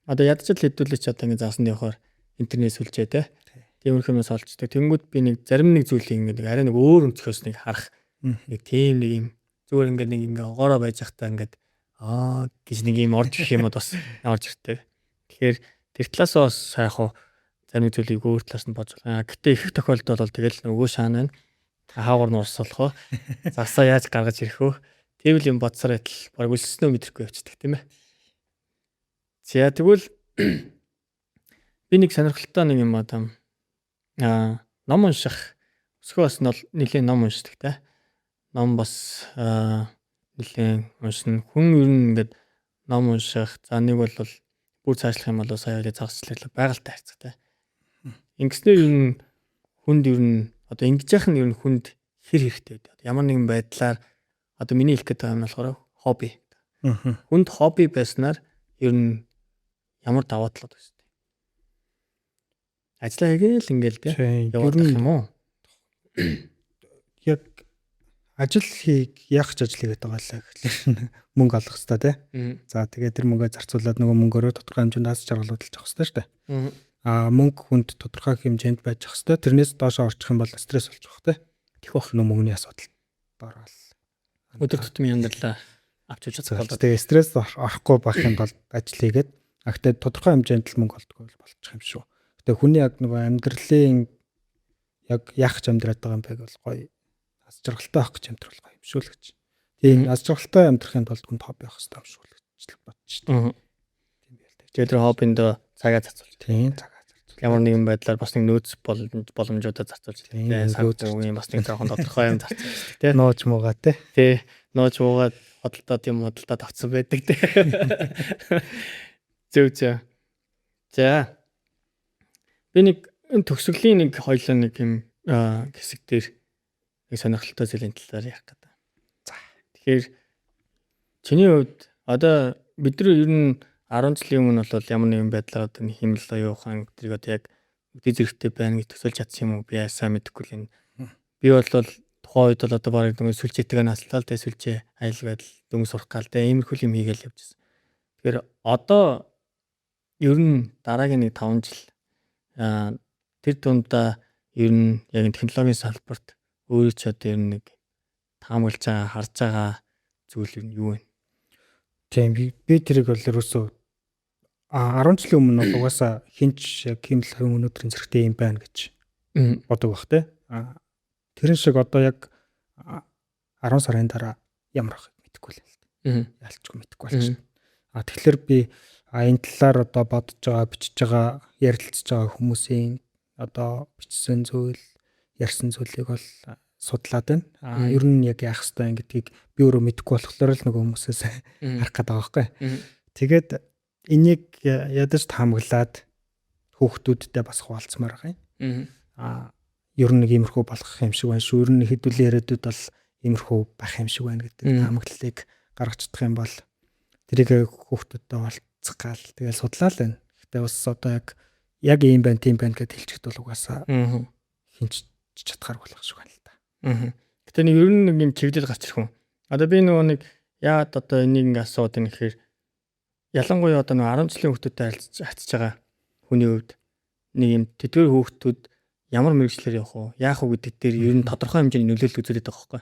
Одоо ядаж л хэдүүлээч одоо ингээ загсанд явахаар интернет сүлжээ те. Тиймэрхүү юмнаас холдчихдаг. Тэнгүүд би нэг зарим нэг зүйлийг ингээ нэг арай нэг өөр өнцгөөс нэг харах нэг тийм нэг юм зүгээр ингээ нэг ингээ огоороо байж захтаа ингээд аа гэж нэг юм орж ирэх юмуд бас орж ирдэг. Тэгэхээр тэр талаас бас сайхан зарим зүйлийг өөр талаас нь бодж байна. Гэтэ их тохиолдолд бол тэгэл нөгөө шаана байна. Хаагур нь урсгалах уу? Засаа яаж гаргаж ирэх вэ? Тийм л юм бодсоор байтал баг өлсснөө мэдрэхгүй явчихдаг тийм ээ. За тэгвэл би нэг сонирхолтой нэг юм адам ном унших өсгөө бас нэлээд ном уншдаг те. Ном бас нэлээд уншина. Хүн ер нь ингээд ном унших за нэг бол бүр цаашлах юм бол сая хоёлаа загасчлал байгальтай харьцах те. Ингэснээр ер нь хүнд ер нь одоо ингэж яах нь ер нь хүнд хэр хэрэгтэй вэ? Ямар нэгэн байдлаар одоо миний хэлэх гээд байгаа юм нь болохоор хобби. Хүнд хобби байснаар ер нь ямар даваа талууд байна вэ? Ажлаа хийгээл ингээл те. Яваад юм уу? Яг ажил хийх яах ч ажил хийгээд байгаа лээ гэхлээр мөнгө олох хэрэгтэй те. За тэгээд тэр мөнгөө зарцуулаад нөгөө мөнгөөрөө тодорхой хэмжээнд аз жаргал хөдөлж авах хэрэгтэй шүү дээ. Мөнгө хүнд тодорхой хэмжээнд байж ах хэрэгтэй. Тэрнээс доош орчих юм бол стресс болж байгаа те. Тэгэх бах. Нөө мөнгөний асуудал ороод өдөр тутмын амьдралаа авч явж чадах болоо. Тэгээ стресс орохгүй байхын тулд ажил хийгээд а гэтээ тодорхой хэмжээнд л мөнгө олдгоо болчих юм шүү. Гэтэ хүний яг нөгөө амьдралын яг яах ч амьдраад байгаа юм бэ бол гоё аз жаргалтай байх гэж амьдрал гоё юм шүү л гэж. Тийм аз жаргалтай амьдрахын тулд хүнд хобби явах хэрэгтэй юм шүү л гэж л бодож шүү. Тийм байл та. Тэгээд тэр хоббинд цагаа зарцуулж. Тийм цагаа зарцуул. Ямар нэгэн байдлаар бас нэг нөөц боломжуудаа зарцуулж тийм санхүүгийн бас нэг жоохон тодорхой юм зарцуулж тийм нууж муугаа тий. Тий нууж муугаа худалдаад юм худалдаад авцсан байдаг тий. Зөв зөв. За би нэг төгсгөлийн нэг хоёлоо нэг юм хэсэг дээр нэг сонирхолтой зүйлийн талаар ярих гэдэг. За. Тэгэхээр чиний хувьд одоо бид нар ер нь 10 жилийн өмнө бол ямар нэгэн байдлаар одоо нэг химэл оюун ухаан гэдгийг одоо яг үдээ зэрэгтэй байна гэж төсөөлж чадсан юм уу? Би яасаа мэдэхгүй л энэ. Би бол тухайн үед бол одоо бараг нэг сүлжээтэйг наслаа л тэ сүлжээ аял байдал дөнгөж сурах гал тэ иймэрхүү юм хийгээл явжсэн. Тэгэхээр одоо ер нь дараагийн нэг 5 жил тэр дундаа ер нь яг технологийн салбарт өөрөө ч одоо ер нь нэг таамаглаж байгаа, харж байгаа зүйл ер нь юу вэ? Тийм би тэрийг бол ерөөсөө 10 жилийн өмнө бол угаасаа хинч яг химэл хувийн өнөөдрийн зэрэгтэй юм байна гэж бодог бах те. Тэрэн шиг одоо яг 10 сарын дараа ямар байхыг мэдэхгүй л л та. Ялчгүй мэдэхгүй болчихно. Тэгэхээр би энэ талаар одоо бодож байгаа, бичиж байгаа, ярилцж байгаа хүмүүсийн одоо бичсэн зүйл, ярьсан зүйлийг бол судлаад байна. Ер нь яг яах ёстой юм гэдгийг би өөрөө мэдэхгүй болохоор л нөгөө хүмүүсээс харах гээд байгаа байхгүй. Тэгээд энийг ядаж таамаглаад хүүхдүүдтэй бас хуваалцмаар байгаа юм. Ер нь нэг иймэрхүү болох юм шиг байна шүү. Ер нь хэдүүлээ яриадуд бол иймэрхүү байх юм шиг байна гэдэг таамаглалыг гаргаж чадах юм бол тэрийг хүүхдүүдтэй хуваалцах гал тэгэл судлаа л байна. Гэхдээ бас одоо яг ийм байна, тийм байна гэд хэлчихэд бол угаасаа хинч чадхааргүй болох шиг байна л та. Гэтэ нэг ер нь нэг юм чиглэл гарч ирэх юм. Одоо би нөгөө нэг яагаад одоо энийг ингээ асууад байна гэхээр ялангуяа одоо нөгөө 10 жилийн хүүхдүүдтэй харьцаж байгаа хүний хувьд нэг юм тэдгээр хүүхдүүд ямар мэргэжлээр явах уу, яах уу гэдэг дээр ер нь тодорхой хэмжээний нөлөөлөл үзүүлээд байгаа байхгүй.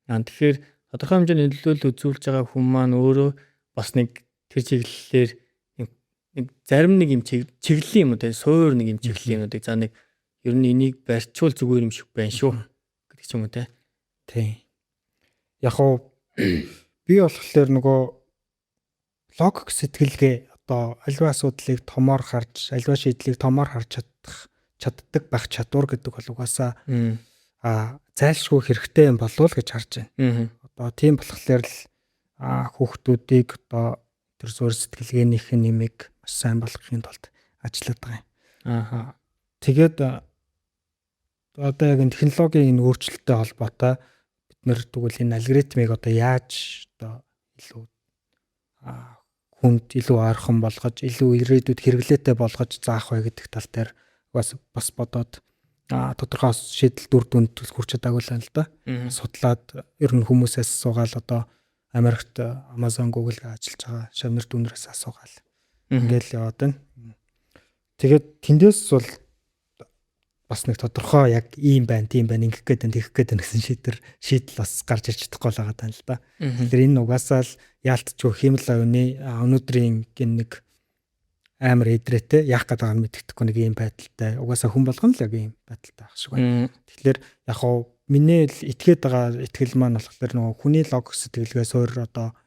Тэгэхээр тодорхой хэмжээний нөлөөлөл үзүүлж байгаа хүн маань өөрөө бас нэг тэр чиглэлээр нэг зарим нэг юм чиглэлийн юм уу те, суур нэг юм чиглэлийн юмнуудыг за нэг ер нь энийг барьчвал зүгээр юм шиг байна шүү гэдэг ч юм уу те. Тийм. Яг уу би болохоор нөгөө логик сэтгэлгээ одоо альва асуудлыг томоор харж, альва шийдлийг томоор харж чаддаг байх чадвар гэдэг бол угаасаа зайлшгүй хэрэгтэй юм болов уу гэж харж байна. Одоо тийм болохоор л хүүхдүүдийг одоо тэр суурь сэтгэлгээнийх нь нэмийг маш сайн болгохын тулд ажилладаг юм. Тэгээд одоо яг энэ технологийн энэ өөрчлөлттэй холбоотой бид нэр тэгвэл энэ алгоритмыг одоо яаж одоо илүү хүнд илүү ойрхон болгож, илүү ирээдүйд хэрэглээтэй болгож заах вэ гэдэг тал дээр бас бодоод тодорхой шийдэл дүр дүнд хүрч чадаагүй л байна л да. Судлаад ер нь хүмүүсээс асуугаал одоо Америкт Amazon, Google-г ажиллаж байгаа шавнар дүүнрээс асуугаал. Ингээл яваад байна. Тэгээд тэндээс бол бас нэг тодорхой яг ийм байна, тийм байна, ингэх гээд байна, тэгэх гээд байна гэсэн шийдэл бас гарч ирж чадахгүй л байгаа тань л да. Тэгэхээр энэ угаасаа л яалтчгүй хиймэл оюуны өнөөдрийн нэг амар эдрээтэй яах гээд байгааг нь мэддэхгүй нэг ийм байдалтай. Угаасаа хүн болгоно л яг ийм байдалтай байх шиг байна. Тэгэхээр яг хуу миний л итгээд байгаа итгэл маань болохоор нөгөө хүний логик сэтгэлгээ суур одоо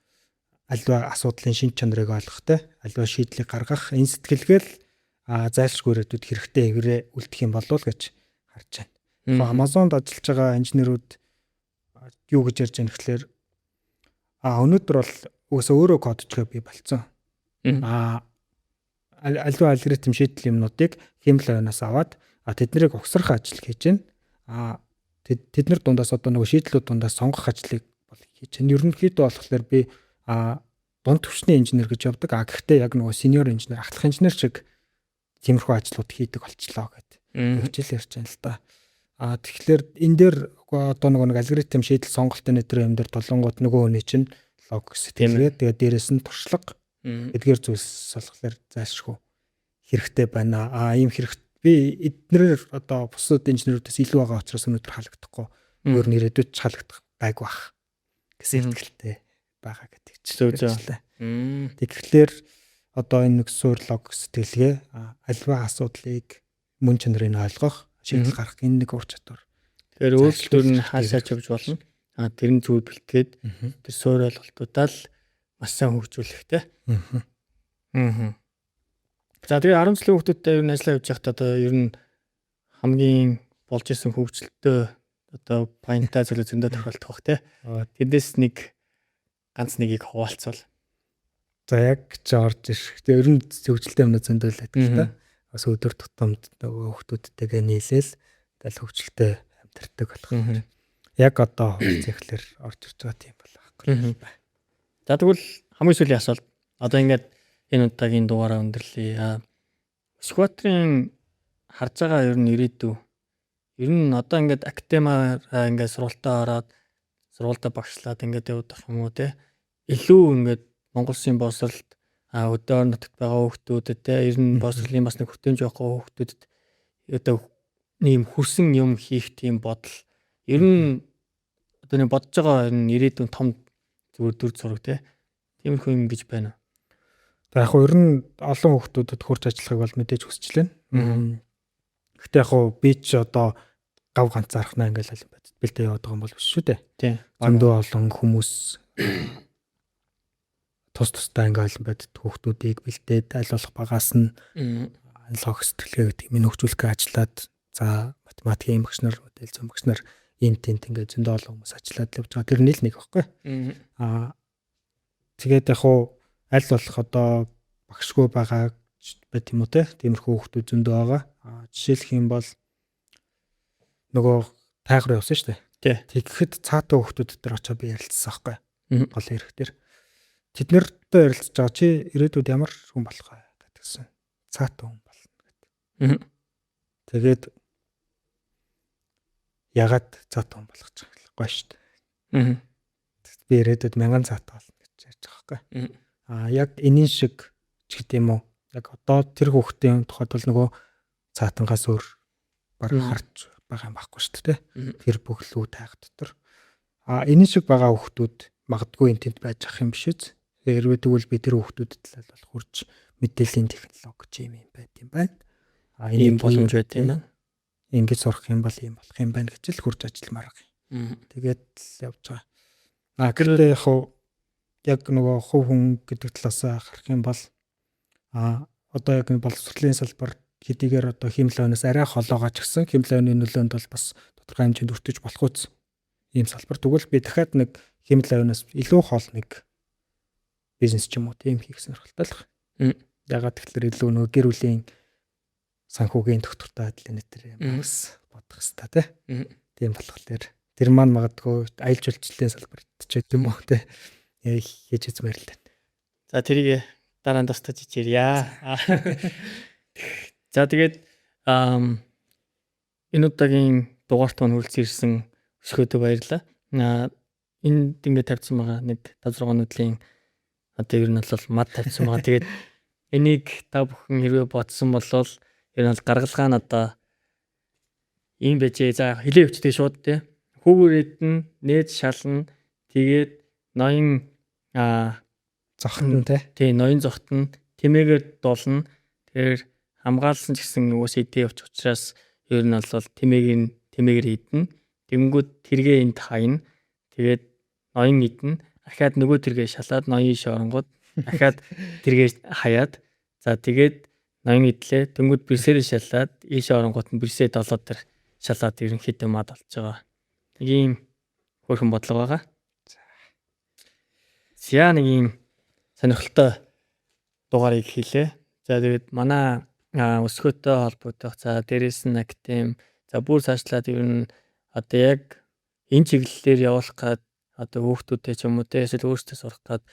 альва асуудлын шинж чанарыг ойлгох те, альва шийдлийг гаргах энэ сэтгэлгээ л зайлшгүй ирээдүйд хэрэгтэй хэврээ үлдэх юм болов уу гэж харж байна. Amazon-д ажиллаж байгаа инженерүүд юу гэж ярьж байгаа нөхлөөр өнөөдөр бол угаасаа өөрөө кодчгээ би болцсон. Альва алгоритм шийдэл юмнуудыг хиймэл оюунаас аваад тэднийг угсрах ажил хийж байна. Тэд нар дундаас одоо нөгөө шийдлүүд дундаас сонгох ажлыг бол хийж байна. Ерөнхийдөө болохоор би дунд түвшний инженер гэж явдаг. Гэхдээ яг нөгөө senior инженер, ахлах инженер шиг тиймэрхүү ажлууд хийдэг болчлоо гэд хичээл ярьж байна л да. Тэгэхээр энэ дээр одоо нөгөө нэг алгоритм шийдэл сонголтын нэтэр юм дээр толонгууд нөгөө хүний чинь логик сэтгэлгээ тэгээд дээрэс нь туршлага эдгээр зүйлс болохоор зайлшгүй хэрэгтэй байна. Ийм хэрэг би эднэр одоо бусад инженерүүдээс илүү байгаа учраас өнөөдөр халагдахгүй өөр нь ирээдүйд ч халагдах байг бах гэсэн итгэлтэй байгаа гэдэг чинь. Тэгэхээр одоо энэ нэг суурь логик сэтгэлгээ альва асуудлыг мөн чанарыг ойлгох, шийдэл гаргах энэ нэг ур чадвар. Тэгэхээр өөрчлөлтөөр нь хаашаач явж болно. Тэр нь зүгээр бэлтгээд тэр суурь ойлголтуудаа л маш сайн хөгжүүлэх те. За тэгээ 10 жилийн хүүхдүүдтэй ер нь ажиллаа явж байхдаа одоо ер нь хамгийн болж исэн хөгжилтөө одоо паянтай зүйлээ зөндөө тохиолдох бах те. Тэндээс нэг ганц нэгийг хуваалцвал. За яг ч орж ирэх. Тэгээ ер нь хөгжилтэй юмнууд зөндөө л байдаг л та. Бас өдөр тутамд нөгөө хүүхдүүдтэйгээ нийлээл тэгэл хөгжилтэй амьдардаг болох. Яг одоо хуваалцахлаар орж ирж байгаа тийм бол байхгүй. За тэгвэл хамгийн сүүлийн асуулт. Одоо ингээд энэ удаагийн дугаараа өндөрлөе. Сүхбаатарын харж байгаа ер нь ирээдүй. Ер нь одоо ингээд академиар ингээд сургуультаа ороод сургуультаа багшлаад ингээд явах юм уу те. Илүү ингээд Монгол Улсын боловсролд өдөө орон нутагт байгаа хүүхдүүдэд те ер нь боловсролын бас нэг хүртээмж байхгүй хүүхдүүдэд одоо ийм хүрсэн юм хийх тийм бодол ер нь одоо нэг бодож байгаа энэ ирээдүйн том зүгээр дүр зураг те. Тиймэрхүү юм гэж байна. За яг хөө ер нь олон хүүхдүүдэд хурж ажиллахыг бол мэдээж хүсэж лээ. Гэхдээ яг хөө би ч одоо гав ганцаархнаа ингээл аль бэлдээ яваад байгаа юм бол биш шүү дээ. Тийм. Зөндөө олон хүмүүс тус тусдаа ингээл бодит хүүхдүүдийг бэлдээд аль болох багаас нь логик сэтгэлгээ гэдэг юм хөгжүүлэхээ ажиллаад за математикийн багш нар, модель зүйн багш нар Энд тент ингээд зөндөө олон хүмүүс ажиллаад л явж байгаа. Тэр нийл нэг байхгүй. Тэгээд яг хуу аль болох одоо багшгүй байгаа байт юм уу те. Тиймэрхүү хүүхдүүд зөндөө байгаа. Жишээлх юм бол нөгөө тайгар явсан шүү дээ. Тэгэхэд цаатан хүүхдүүд дээр очиж би ярилцсан байхгүй. Гол хэрэг дээр. Тэд нартай ярилцж байгаа, чи ирээдүйд ямар хүн болох вэ гэдгсэн. Цаатан хүн болно гэдэг. Тэгээд ягаад цаатан хүн болох гэж байгаа гоё шүү дээ. Би ирээдүйд 1000 цаатан болно гэж ярьж байгаа байхгүй. Яг энийн шиг ч гэдэг юм уу. Яг одоо тэр хүүхдийн тухайд бол нөгөө цаатангаас өөр баг харж байгаа юм байхгүй шүү дээ. Тэр бүхлүү тайга дотор. Энэ шиг байгаа хүүхдүүд магадгүй энэ тэнд байж ах юм биш үз. Хэрвээ тэгвэл би тэр хүүхдүүдэд л бол хурж мэдээллийн технологи ч юм байт юм байна. Ийм боломж байт юм байна. Ингэж сурах юм бол ийм болох юм байна гэж л хурж ажилламаар байгаа юм. Тэгээд л явж байгаа. Гэхдээ яг хуу яг нөгөө хувь хүн гэдэг талаас харах юм бол одоо яг боловсролын салбар хэдийгээр одоо хиймэл оюунаас арай холоогоо ч гэсэн хиймэл оюуны нөлөөнд бол бас тодорхой хэмжээнд өртөж болох үз ийм салбар. Тэгвэл би дахиад нэг хиймэл оюунаас илүү хол нэг бизнес ч юм уу тийм хийх сонирхолтой л байна. Ягаад тэгэхээр илүү нөгөө гэр бүлийн санхүүгийн доктортой адил энэ төр юм бас бодох хэвээр тий. Тийм болохоор тэр маань магадгүй аялал жуулчлалын салбарт ч гэдэм юм уу тий. Хийж үзмээр л байна. За, тэрийг дараа нь тусдаж ярья. За, тэгээд энэ удаагийн дугаарт маань хүрэлцэн ирсэн өсгөөдөө баярлалаа. Энд ингээд тавьсан байгаа нэг 5 6 нүдлийн одоо ер нь бол мад тавьсан байгаа. Тэгээд энийг та бүхэн хэрвээ бодсон бол ер нь бол гаргалгаа нь одоо ийм байжээ. За, хилээ өвчтэй шууд тий. Хүүгээрээд нь нээж шална. Тэгээд ноён зогтно тий. Тий, ноён зогтно. Тэмээгээр дулна. Тэгэхээр хамгаалсан ч гэсэн угсаа идээ явчих учраас ер нь бол тэмээг нь тэмээгээр идэнэ. Тэнгүүд тэргээ энд хайна. Тэгээд ноён идэнэ. Ахаад нөгөө тэргээ шалаад ноён иш оронгууд ахаад тэргээ хаяад, за, тэгээд ноён идлээ. Тэнгүүд бэрсээрээ шалаад ийшээ оронгууд нь бэрсээ долоо дээр шалаад ерөнхийдөө мад болж байгаа. Нэг ийм хөөрхөн бодлого байгаа. За, нэг ийм сонирхолтой дугаарыг хийлээ. За, тэгээд манай өсгөөтэй холбогдох, за, дээрэс нь академи, за, бүр цаашлаад ер нь одоо яг энэ чиглэлээр явуулах гад одоо хүүхдүүдээ ч юм уу те, эсвэл өөрсдөө сурах гад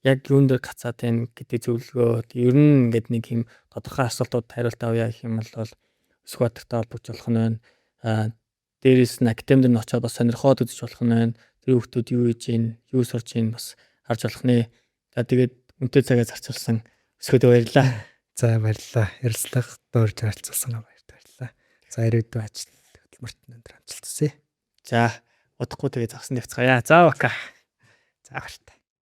яг юун дээр гацаад байна гэдэг зөвлөгөө, ер нь ингээд нэг юм тодорхой асуултууд хариулт авъя гэх юм бол Өсгөбаатартай холбогдож болох нь байна. Дээрэс нь академи дээр нь очиод бас сонирхоод үзэж болох нь байна. Тэр хүүхдүүд юу хийж гин, юу сурч гин бас харж болох нэ. За, тэгээд үнэтэй цагаа зарцуулсан өсгөөдөө баярлалаа. За, баярлалаа. Ярилцлага дуурж харилцуулсан баярлалаа. За, ирээдүйн ажил хөдөлмөрт өндөр амжилт хүсье. За, удахгүй тэгээ загсан явцгаая. За, окей. За, баярлалаа.